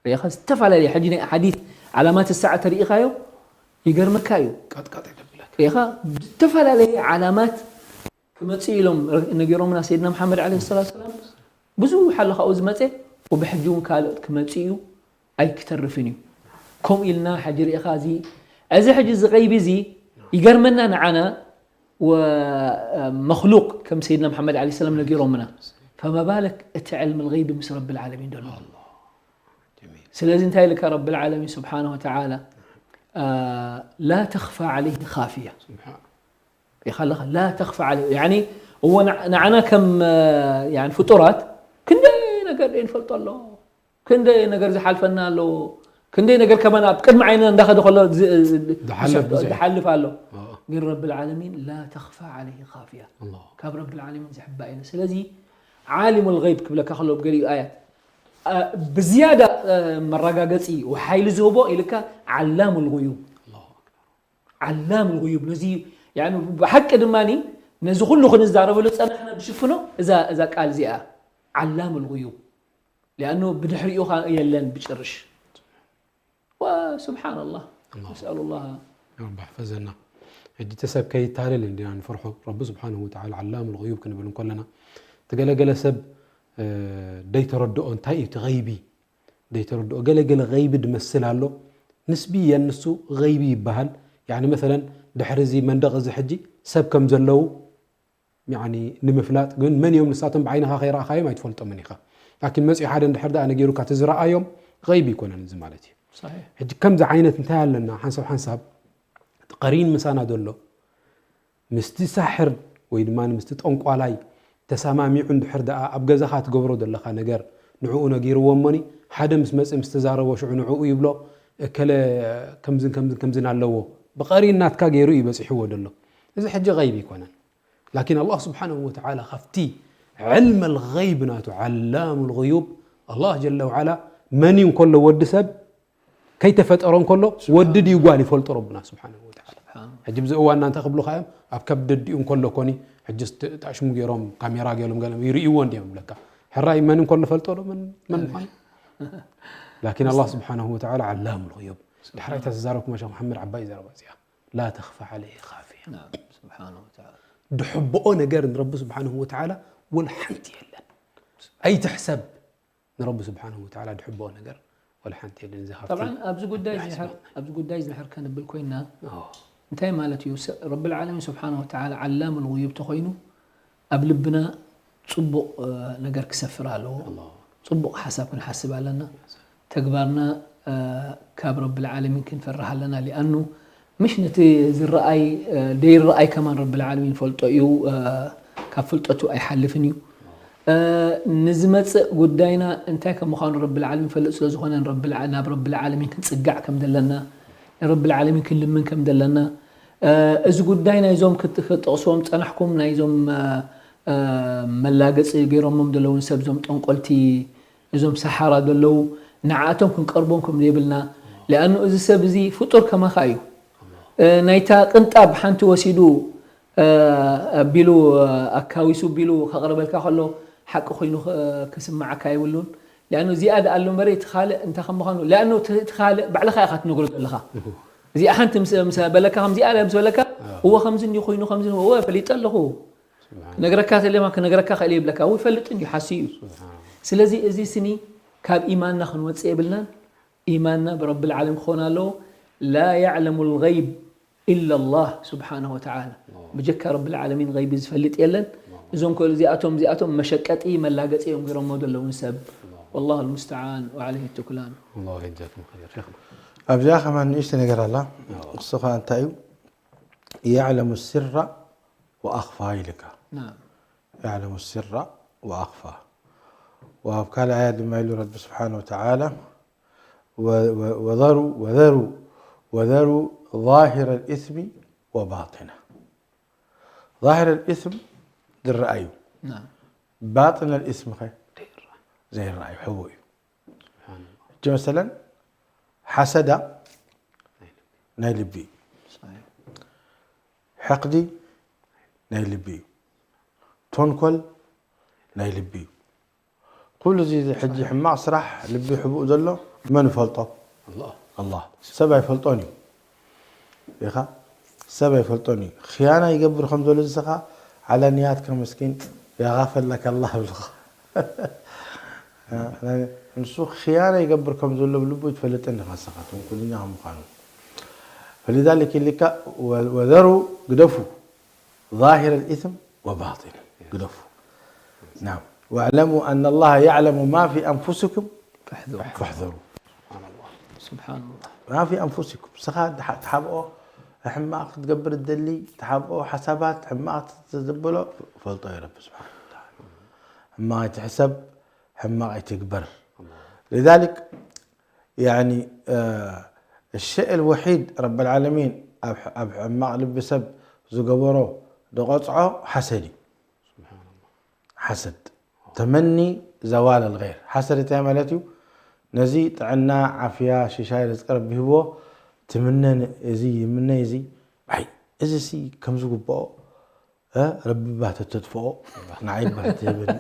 ርኢኻ ዝተፈላለየ ሕጂ ናይ ሓዲት ዓላማት ሳዓ ተርኢኻዮ ይገርመካ እዩ። ቀጥቀጥ የደብለክ ርኢኻ ዝተፈላለየ ዓላማት ክመጽእ ኢሎም ነጊሮምና ሰይድና መሓመድ ዓለይሂ ሰላቱ ሰላም ብዙሕ ኣሎ ካብኡ ዝመጸ ወብሕጂ እውን ካልኦት ክመጽእ እዩ ኣይክተርፍን እዩ። ከምኡ ኢልና ሕጂ ርኢኻ እዚ እዚ ሕጂ እዚ ቀይቢ እዚ ይገርመና ንዓና ወመክሉቅ ከም ሰይድና መሓመድ ዓለይሂ ሰላም ነጊሮምና ፈመባለክ እቲ ዕልም ልገይቢ ምስ ረቢ ልዓለሚን ደሎ። ስለዚ እንታይ ኢልካ ረቢ ልዓለሚን ስብሓነ ወተዓላ ላ ተኽፋ ዓለይህ ካፍያ ኢኻ ኣለኻ ላ ተኽፋ ዓለይህ ያኒ እዎ ንዓና ከም ፍጡራት ክንደይ ነገር ንፈልጦ ኣሎ ክንደይ ነገር ዝሓልፈና ኣሎ ክንደይ ነገር ከማን ኣብ ቅድሚ ዓይንና እንዳኸደ ከሎ ዝሓልፍ ኣሎ ግን ረቢ ልዓለሚን ላ ተኽፋ ዓለይህ ካፍያ ካብ ረቢ ልዓለሚን ዝሕባእ የለ ስለዚ ዓሊሙ ልገይብ ክብለካ ከሎ ብገሊኡ ኣያት ብዝያዳ መረጋገፂ ሓይሊ ዝህቦ ኢልካ ዓላሙ ልጉዩብ ዓላም ልጉዩብ ነዚ ብሓቂ ድማ ነዚ ኩሉ ክንዛረበሉ ዝፀናሕና ዝሽፍኖ እዛ ቃል እዚኣ ዓላም ልጉዩብ ሊኣኑ ብድሕሪኡ የለን ብጭርሽ ስብሓን ላህ ነስኣሉ ላህ ረቢ ሕፈዘና ሕጂ ተሰብ ከይታለል እንዲና ንፈርሖ ረቢ ስብሓንሁ ወተዓላ ዓላም ልጉዩብ ክንብል እንከለና ትገለገለ ሰብ ደይተረድኦ እንታይ እዩ እቲ ገይቢ ዘይተረድኦ ገለ ገለ ገይቢ ድመስል ኣሎ ንስቢ የንሱ ገይቢ ይበሃል ያኒ መሰለን ድሕሪ እዚ መንደቕ እዚ ሕጂ ሰብ ከም ዘለዉ ያኒ ንምፍላጥ ግን መን እዮም ንሳቶም ብዓይንኻ ከይረኣኻዮም ኣይትፈልጦምን ኢኻ ላኪን መፂኡ ሓደ እንድሕር ደኣ ነጊሩካ እቲ ዝረኣዮም ገይቢ ይኮነን እዚ ማለት እዩ ሕጂ ከምዚ ዓይነት እንታይ ኣለና ሓንሳብ ሓንሳብ እቲ ቀሪን ምሳና ዘሎ ምስቲ ሳሕር ወይ ድማ ምስቲ ጠንቋላይ ተሰማሚዑ እንድሕር ደኣ ኣብ ገዛኻ ትገብሮ ዘለኻ ነገር ንዕኡ ነጊርዎ እሞኒ ሓደ ምስ መጽ ምስ ተዛረቦ ሽዑ ንዕኡ ይብሎ እከለ ከምዝን ከምዝን ከምዝን ኣለዎ ብቐሪን ናትካ ገይሩ እዩ በጺሕዎ ዘሎ እዚ ሕጂ غيب ይኮነን ላኪን ኣላህ ስብሓንሁ ወተዓላ ካብቲ ዕልም الغيب ናቱ ዓላሙ الغيوب ኣላህ ጀለ ወዓላ መን እዩ እንከሎ ወዲ ሰብ ከይተፈጠረ እንከሎ ወዲ ድዩ ጓል ይፈልጦ ረብና ስብሓንሁ ወተዓላ ሕጂ ብዚ እዋንና እንታይ ክብሉኻ እዮም ኣብ ከብዲ ድኡ እንከሎ ኮኒ ሕጂ ታሽሙ ገይሮም ካሜራ ገይሮም ገለ ይርእይዎ እንዲዮም ይብለካ ሕራይ መን እንከሎ ፈልጦ ዶ መን ምዃኑ ላኪን ኣላህ ስብሓንሁ ወተዓላ ዓላሙ ልغዩብ ድሕራይ እታ ዝዛረብኩማ ሸክ መሓመድ ዓባይ ዘረባ እዚኣ ላ ተኽፋ ዓለይህ ካፍያ ድሕብኦ ነገር ንረቢ ስብሓንሁ ወተዓላ ወላ ሓንቲ የለን ኣይትሕሰብ ንረቢ ስብሓንሁ ወተዓላ ድሕብኦ ነገር ወላ ሓንቲ የለን እዚ ካብቲ ጠብዓን ኣብዚ ጉዳይ እዚ ድሕር- ኣብዚ ጉዳይ እዚ ድሕር ከንብል ኮይና እንታይ ማለት እዩ ስ- ረቢ ልዓለሚን ስብሓንሁ ወተዓላ ዓላም ልጉዩብ ተኮይኑ ኣብ ልብና ፅቡቕ እ፣ ነገር ክሰፍር ኣለዎ ፅቡቕ ሓሳብ ክንሓስብ ኣለና ተግባርና እ፣ ካብ ረቢ ልዓለሚን ክንፈርህ ኣለና ሊኣኑ ምሽ ነቲ ዝረኣይ ደይረኣይ ከማን ረቢ ልዓለሚን ይፈልጦ እዩ ካብ ፍልጠቱ ኣይሓልፍን እዩ ንዝመፅእ ጉዳይና እንታይ ከም ምዃኑ ረቢ ልዓለሚን ይፈልጥ ስለ ዝኾነ ናብ ረቢ ልዓለሚን ክንፅጋዕ ከም ዘለና ንረቢ ልዓለሚን ክንልምን ከም ዘለና እዚ ጉዳይ ናይዞም ክጥቕስዎም ፀናሕኩም ናይዞም መላገፂ ገይሮሞም ዘለውን ሰብ ዞም ጠንቆልቲ እዞም ሰሓራ ዘለዉ ንዓቶም ክንቀርቦም ከም ዘይብልና ሊኣኑ እዚ ሰብ እዚ ፍጡር ከማኻ እዩ ናይታ ቅንጣብ ሓንቲ ወሲዱ ቢሉ ኣካዊሱ ቢሉ ከቕርበልካ ከሎ ሓቂ ኮይኑ ክስማዓካ ይብሉን ሊኣኑ እዚኣ ደኣ ኣሎ እምበረ እቲ ካልእ እንታይ ከም ምዃኑ ሊኣኑ እቲ ካልእ ባዕልኻ ኢኻ ትነግሮ ዘለኻ እዚኣ ሓንቲ ምስ በለካ ከምዚኣ ምስ በለካ እወ ከምዚ እንዲ ኮይኑ ከምዚ እወ ፈሊጠ ኣለኹ ክነግረካ ተለማ ክነግረካ ክእል ይብለካ ወይ ፈልጥ እንዲ ሓስዩ እዩ ስለዚ እዚ ስኒ ካብ ኢማንና ክንወፅእ የብልናን ኢማንና ብረቢ ልዓለም ክኾን ኣለዎ ላ ያዕለሙ ልገይብ ኢላ ላህ ስብሓንሁ ወተዓላ ብጀካ ረቢ ልዓለሚን ገይቢ ዝፈልጥ የለን እዞም ከሉ እዚኣቶም እዚኣቶም መሸቀጢ መላገፂ እዮም ገይሮሞ ዘለውን ሰብ والله المستعان وعليه التكلان الله يجزاكم خير شيخنا ኣብዚኣ ከማን ንእሽተ ነገር ኣላ እሱ ከዓ እንታይ እዩ يعلم السر وأخفى ኢልካ نعم يعلم السر وأخفى وأب كان آية ما يلو رب سبحانه وتعالى و- و- وذروا وذروا وذروا ظاهر الإثم وباطنه ظاهر الإثم ዝረኣዩ نعم باطن الإثم خير ዘይረኣዩ ሕቦ እዩ ሕጂ መሰለን ሓሰዳ ናይ ልቢ እዩ። ሕቕዲ ናይ ልቢ እዩ። ተንኮል ናይ ልቢ እዩ። ኩሉ እዚ ሕጂ ሕማቕ ስራሕ ልቢ ሕቡእ ዘሎ መን ይፈልጦ? ኣላህ። ኣላህ። ሰብ ኣይፈልጦን እዩ። ኢኻ ሰብ ኣይፈልጦን እዩ። ኽያና ይገብር ከም ዘሎ ዝስኻ ዓላ ንያትካ መስኪን ያጋፈለካ ኣላህ ብልኻ። ንሱ ኽያና ይገብር ከም ዘሎ ብልቡ ትፈልጥን ኢኻ ንስኻ ተንኮለኛ ከም ምዃኑ። فلذلك ኢልካ ወ-፣ ወዘሩ ግደፉ ظاهر الإثم وباطنه ግደፉ። نعم. واعلموا أن الله يعلم ما في أنفسكم فاحذروا. سبحان الله. ما في أنفسكم ስኻ ትሓ-፣ ትሓብኦ ሕማቕ ክትገብር ትደሊ ትሓብኦ ሓሳባት ሕማቕ ትዘብሎ ፈልጦ እዩ ረቢ ስብሓን ወተዓላ። ሕማቕ ኣይትሕሰብ ሕማቕ ኣይትግበር። لذلك يعني الشيء الوحيد رب العالمين ኣብ ኣብ ሕማቕ ልቢ ሰብ ዝገበሮ ዝቐፅዖ ሓሰድ እዩ። ሓሰድ ተመኒ ዘዋል الغير ሓሰድ እንታይ ማለት እዩ? ነዚ ጥዕና ዓፍያ ሽሻይ ርዝቂ ረቢ ሂብዎ ትምነ እዚ ይምነ እዚ ኣይ እዚ ሲ ከም ዝግብኦ ረቢ ባ ተተጥፍኦ ንዓይ ባ ትህብኒ።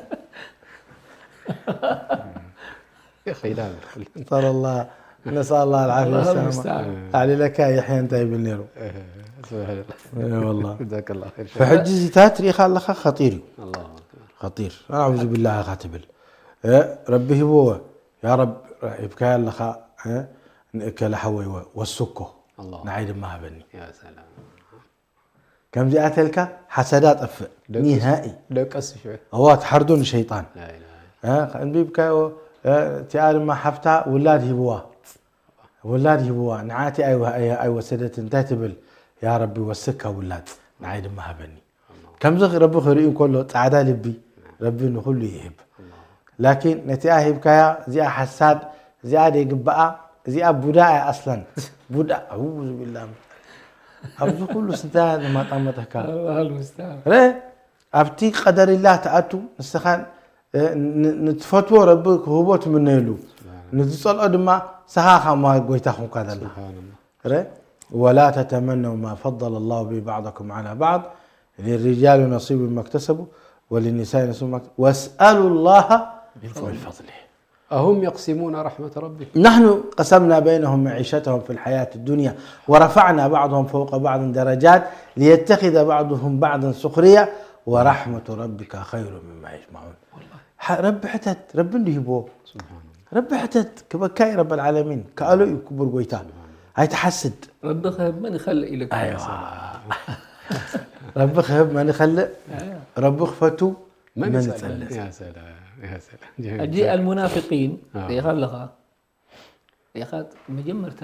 ይኸይዳ نسأل الله نسأل الله العافية والسلامة. علي لك يحيى እንታይ ይብል ነይሩ? والله ሕጂ እዚታት ሪኢኻ ኣለኻ ኸጢር እዩ። ኸጢር ኣዑዙ ቢላህ ኢኻ ትብል። ረቢ ሂብዎ ያ ረብ ሂብካዮ ኣለኻ ንእከለ ሓወይ ወስኮ ንዓይ ድማ ሃበኒ። ከምዚኣ ተልካ ሓሰዳ ጠፍእ ኒሃኢ። ደቀስ ሽዑ እዋ ትሓርዶ ንሸይጣን። ላኢላሃ። እ፣ ከንቢብካዮ፣ እ፣ እቲኣ ድማ ሓፍታ ውላድ ሂብዋ። ውላድ ሂብዋ። ንዓቲ ኣይወ-፣ ኣይ-፣ ኣይወሰደትን። እንታይ ትብል? ያ ረቢ ወስካ ውላድ ንዓይ ድማ ሃበኒ። ከምዚ ረቢ ክርኢ እንከሎ ጻዕዳ ልቢ ረቢ ንኹሉ ይህብ። ላኪን ነቲኣ ሂብካያ እዚኣ ሓሳድ እዚኣ ደይግብኣ እዚኣ ቡዳ እያ ኣስለን ቡዳ ኣዑዙ ቢላ ኣብዚ ኩሉ ስንታ ዘማጣመጠካ ኣላህ المستعان ረ ኣብቲ ቀደሪላ ትኣቱ ንስኻ እ፣ ን- ንትፈትዎ ረቢ ክህቦ ትምነየሉ ንዝጸልኦ ድማ ስኻ ካማ ጎይታ ኹንካ ዘላ سبحان الله ረ ولا تتمنوا ما فضل الله به بعضكم على بعض للرجال نصيب مما اكتسبوا وللنساء نصيب مما اكتسبوا واسألوا الله من فضله أهم يقسمون رحمة ربك نحن قسمنا بينهم معيشتهم في الحياة الدنيا ورفعنا بعضهم فوق بعض درجات ليتخذ بعضهم بعضا سخرية ورحمة ربك خير مما يجمعون. ح-، ረቢ ሕተት ረቢ እንዲሂቦ ረቢ ሕተት ክበካ እዩ ረብ ዓለሚን ከኣሎ እዩ ክቡር ጎይታ ኣይትሓስድ ረቢ ክህብ መን ይኸልእ ኢልካ ኣይዋ ረቢ ክህብ መን ይኸልእ ረቢ ክፈቱ መን መን ይጸልእ ይጸልእ ያ ሰላም ያ ሰላም ሕጂ ኣልሙናፊቂን ርኢኻ ኣለኻ ርኢኻ መጀመርታ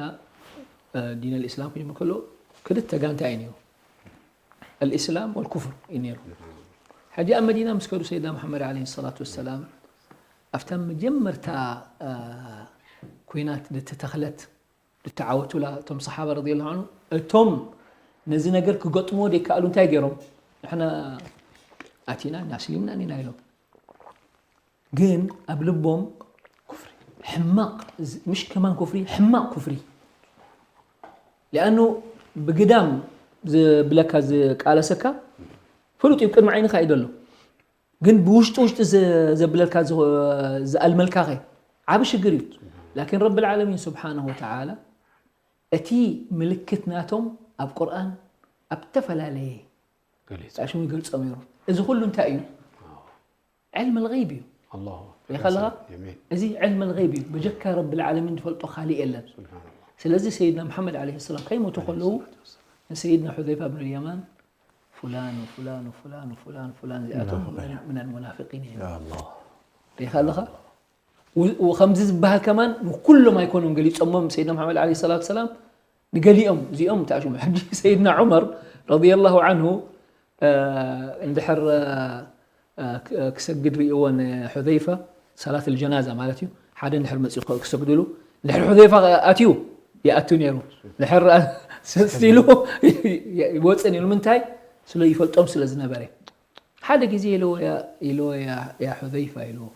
ዲን ኣልእስላም ክጅምር ከሎ ክልተ ጋንታ እዩ ነይሩ ኣልእስላም ወልኩፍር እዩ ነይሩ ሕጂ ኣብ መዲና ምስ ከዱ ሰይድና መሓመድ ዓለ ሰላት ወሰላም ኣብታ መጀመርታ ኩናት ዝተተኽለት ዝተዓወቱላ እቶም ሰሓባ ረዲየላሁ ዐንሁ እቶም ነዚ ነገር ክገጥምዎ ዘይከኣሉ እንታይ ገይሮም ንሕና ኣቲና ኣስሊምና ኢና ኢሎም ግን ኣብ ልቦም ሕማቕ ምሽ ከማን ኩፍሪ ሕማቕ ኩፍሪ ሊኣኑ ብግዳም ዝብለካ ዝቃለሰካ ፍሉጥ እዩ ቅድሚ ዓይንኻ እዩ ዘሎ ግን ብውሽጢ ውሽጢ ዘብለልካ ዝኣልመልካኸ ዓብ ሽግር እዩ ላኪን ረብ ልዓለሚን ስብሓንሁ ወተዓላ እቲ ምልክት ናቶም ኣብ ቁርኣን ኣብ ዝተፈላለየ ሽሙ ይገልጾም ነይሩ እዚ ኩሉ እንታይ እዩ ዕልም ልغይብ እዩ ሪኢኻ ኣለኻ እዚ ዕልም ልغይብ እዩ በጀካ ረብ ልዓለሚን ዝፈልጦ ካሊእ የለን ስለዚ ሰይድና መሓመድ ለ ሰላም ከይሞቱ ከለዉ ንሰይድና ሑዘይፋ ብን ልየማን ፉላን ወፉላን ወፉላን ወፉላን ወፉላን እዚኣቶም ምን ልሙናፍቂን እዮም ሪኢኻ ኣለኻ ከምዚ ዝበሃል ከማን ንኩሎም ኣይኮኑን ገሊፆሞም ሰይድና መሓመድ ለ ሰላት ሰላም ንገሊኦም እዚኦም ተኣሽሙ ሕጂ ሰይድና ዑመር ረዲየላሁ ዓንሁ እንድሕር ክሰግድ ርእይዎ ንሑዘይፋ ሰላት ልጀናዛ ማለት እዩ ሓደ እንድሕር መፂኡ ክሰግድሉ እንድሕር ሑዘይፋ ኣትዩ ይኣቱ ነይሩ እንድሕር ስስ ኢሉ ይወፅእ ነይሩ ምንታይ ስለ ይፈልጦም ስለ ዝነበረ ሓደ ግዜ ኢልዎ ያ ኢልዎ ያ ያ ሑዘይፋ ኢልዎ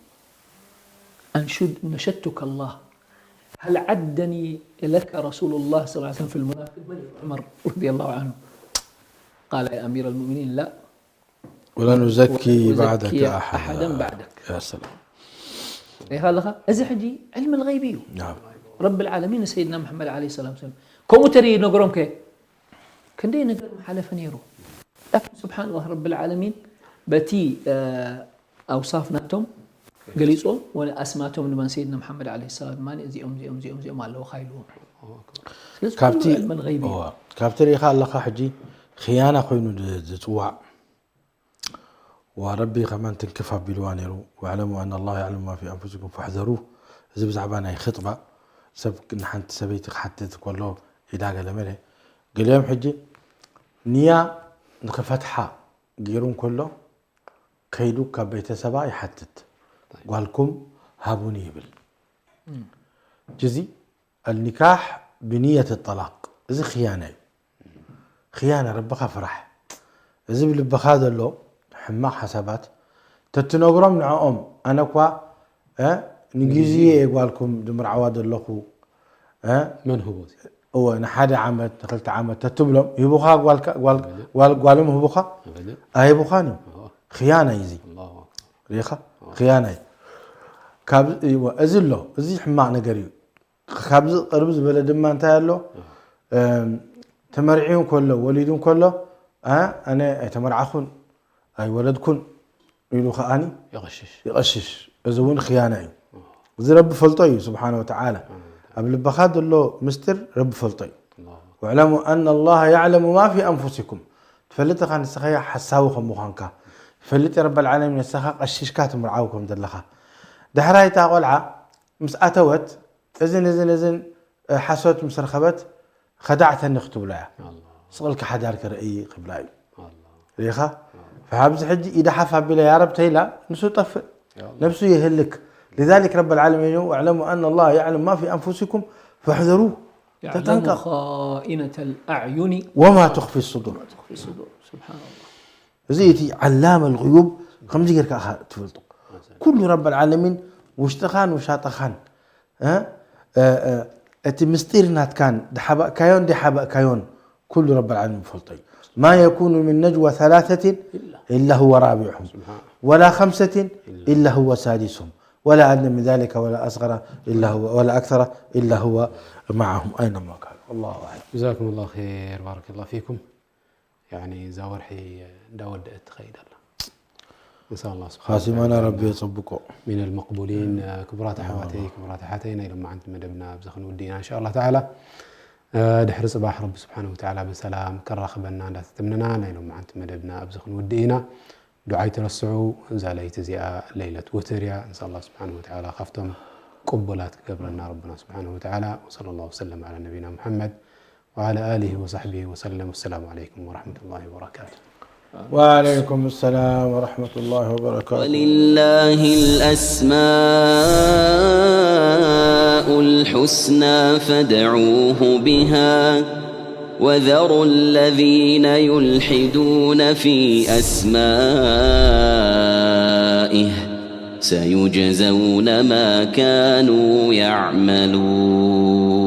أنشد نشدتك الله هل عدني لك رسول الله صلى الله عليه وسلم في المنافق؟ من؟ عمر رضي الله عنه. قال: يا أمير المؤمنين، لا. ولا نزكي ولا بعدك أزكي أحدا. أحدا بعدك. يا سلام. ሪኻ ኣለኻ? እዚ ሕጂ ዕልሚ ልገይቢ እዩ። نعم. ረብል ዓለሚን ንሰይድና መሓመድ ዓለይሂ ሰላም ሰም ከምኡ ተርኢ ነግሮም ከ ክንደይ ነገር ምሓለፈ ነይሩ። ላኪን ስብሓንላህ ረብል ዓለሚን በቲ ኣውሳፍ ናቶም ገሊፅዎም፣ ወነ ኣስማቶም ድማ ሰይድና መሓመድ ዓለይሂ ሰላም ድማ እዚኦም እዚኦም እዚኦም እዚኦም ኣለዉ ካይልዎም። ስለዚ ካብቲ ኩሉ ዕልሚ ልገይቢ እዩ። እዋ፣ ካብቲ ሪኢኻ ኣለኻ ሕጂ ኽያና ኮይኑ ዝ- ዝፅዋዕ ወረቢ ከማን ትንክፍ ኣቢልዋ ነይሩ። واعلموا أن الله يعلم ما في أنفسكم فاحذروه። እዚ ብዛዕባ ናይ ኽጥባ ሰብ ንሓንቲ ሰበይቲ ክሓትት ከሎ ኢዳ ገለ መለ ገሊኦም ሕጂ ንያ ንኽፈትሓ ገይሩ እንከሎ ከይዱ ካብ ቤተሰባ ይሓትት ጓልኩም ሃቡኒ ይብል። ጅዚ ኣልኒካሕ ብንየት ጠላቅ እዚ ክያና እዩ። ክያና ረብኻ ፍራሕ። እዚ ብልብኻ ዘሎ ሕማቕ ሓሳባት ተትነግሮም ንዕኦም ኣነ እኳ እ፣ ንግዜ እየ ጓልኩም ድምርዓዋ ዘለኹ እ፣ መን ህቦ እዚ? እወ ንሓደ ዓመት ንክልተ ዓመት ተትብሎም ሂቡኻ ጓልካ- ጓል- ጓል- ጓሎም ሂቡኻ ኣበደ ኣይቡኻን እዩ። ኣዎ፣ ክያና እዩ እዚ ኣላሁ ኣክበር። ሪኢኻ ክያና እዩ። ካብ እወ፣ እዚ ኣሎ እዚ ሕማቕ ነገር እዩ። ካብዚ ቅርብ ዝበለ ድማ እንታይ ኣሎ እም፣ ተመርዒዩ እንከሎ ወሊዱ እንከሎ ኣ፣ ኣነ ኣይተመርዓኹን ኣይወለድኩን ኢሉ ከዓኒ ይቐሽሽ። ይቐሽሽ። እዚ እውን ክያና እዩ። እዚ ረቢ ፈልጦ እዩ ስብሓነ ወተዓላ። ኣብ ልብኻ ዘሎ ምስጢር ረቢ ፈልጦ እዩ። ኣላሁ واعلموا أن الله يعلم ما في أنفسكم. ትፈልጥ ኢኻ ንስኻ ሓሳዊ ከም ምዃንካ ይፈልጥ ረቢ ልዓለሚን። ንስኻ ቀሺሽካ ትምርዓው ከም ዘለኻ ድሕራይ እታ ቆልዓ ምስ ኣተወት እዝን እዝን እዝን እ፣ ሓሶት ምስ ረኸበት ኸዳዕተኒ ክትብሎ እያ። ኣላሁ ስቕልካ ሓዳር ክርኢ ክብላ እዩ። ኣላሁ ሪኢኻ ካብዚ ሕጂ ኢዳ ሓፍ ኣቢላ ያ ረብ ተይላ ንሱ ጠፍእ ነብሱ ይህልክ። لذلك رب العالمين واعلموا أن الله يعلم ما في أنفسكم فاحذروه. يعلم ተጠንቀቕ። خائنة الأعين وما تخفي الصدور. تخفي الصدور. سبحان الله. እዚ እቲ ዓላም الغيوب ከምዚ ጌርካ ኢኻ ትፈልጦ። ኩሉ ረብ العالمين ውሽጥኻን ውሻጥኻን እ፣ እ፣ እ፣ እቲ ምስጢር ናትካን ድሓባእካዮን ድሓባእካዮን ኩሉ ረብ العالمين ይፈልጦ እዩ። ما يكون من نجوى ثلاثة إلا هو رابعهم ولا خمسة إلا هو سادسهم ولا أدنى من ذلك ولا أصغر إلا هو ولا أكثر إلا هو معهم أينما كانوا. الله أعلم. ጀዛኩም ላሁ ኸይር ባረከላሁ ፊኩም። ያኒ እዛ ወርሒ እንዳወደአት ትኸይድ ኣላ። እንሻ ኣላህ ስብሓነ ኻቲማና ወተዓላ ረቢ የፀብቆ። ሚነል መቅቡሊን። ክቡራት ኣሕዋተይ ክቡራት ኣሓተይ ናይ ሎማዓንቲ መደብና ኣብዚ ክንውድእ ኢና እንሻ ኣላህ ተዓላ። ድሕሪ ፅባሕ ረቢ ስብሓነ ወተዓላ ብሰላም ከራኽበና እንዳተተምነና ናይ ሎማዓንቲ መደብና ኣብዚ ክንውድእ ኢና። ዱዓ ኣይትረስዑ። እዛ ለይቲ እዚኣ ለይለት ውትር እያ። እንሻ ኣላህ ስብሓነ ወተዓላ ካብቶም ቅቡላት ክገብረና ረብና ስብሓነ ወተዓላ። ወሰለ ላሁ ወሰለም ዓላ ነቢና ሙሓመድ وعلى آله وصحبه وسلم. والسلام عليكم ورحمة الله وبركاته. وعليكم السلام ورحمة الله وبركاته. ولله الأسماء الحسنى فادعوه بها وذروا الذين يلحدون في أسمائه سيجزون ما كانوا يعملون.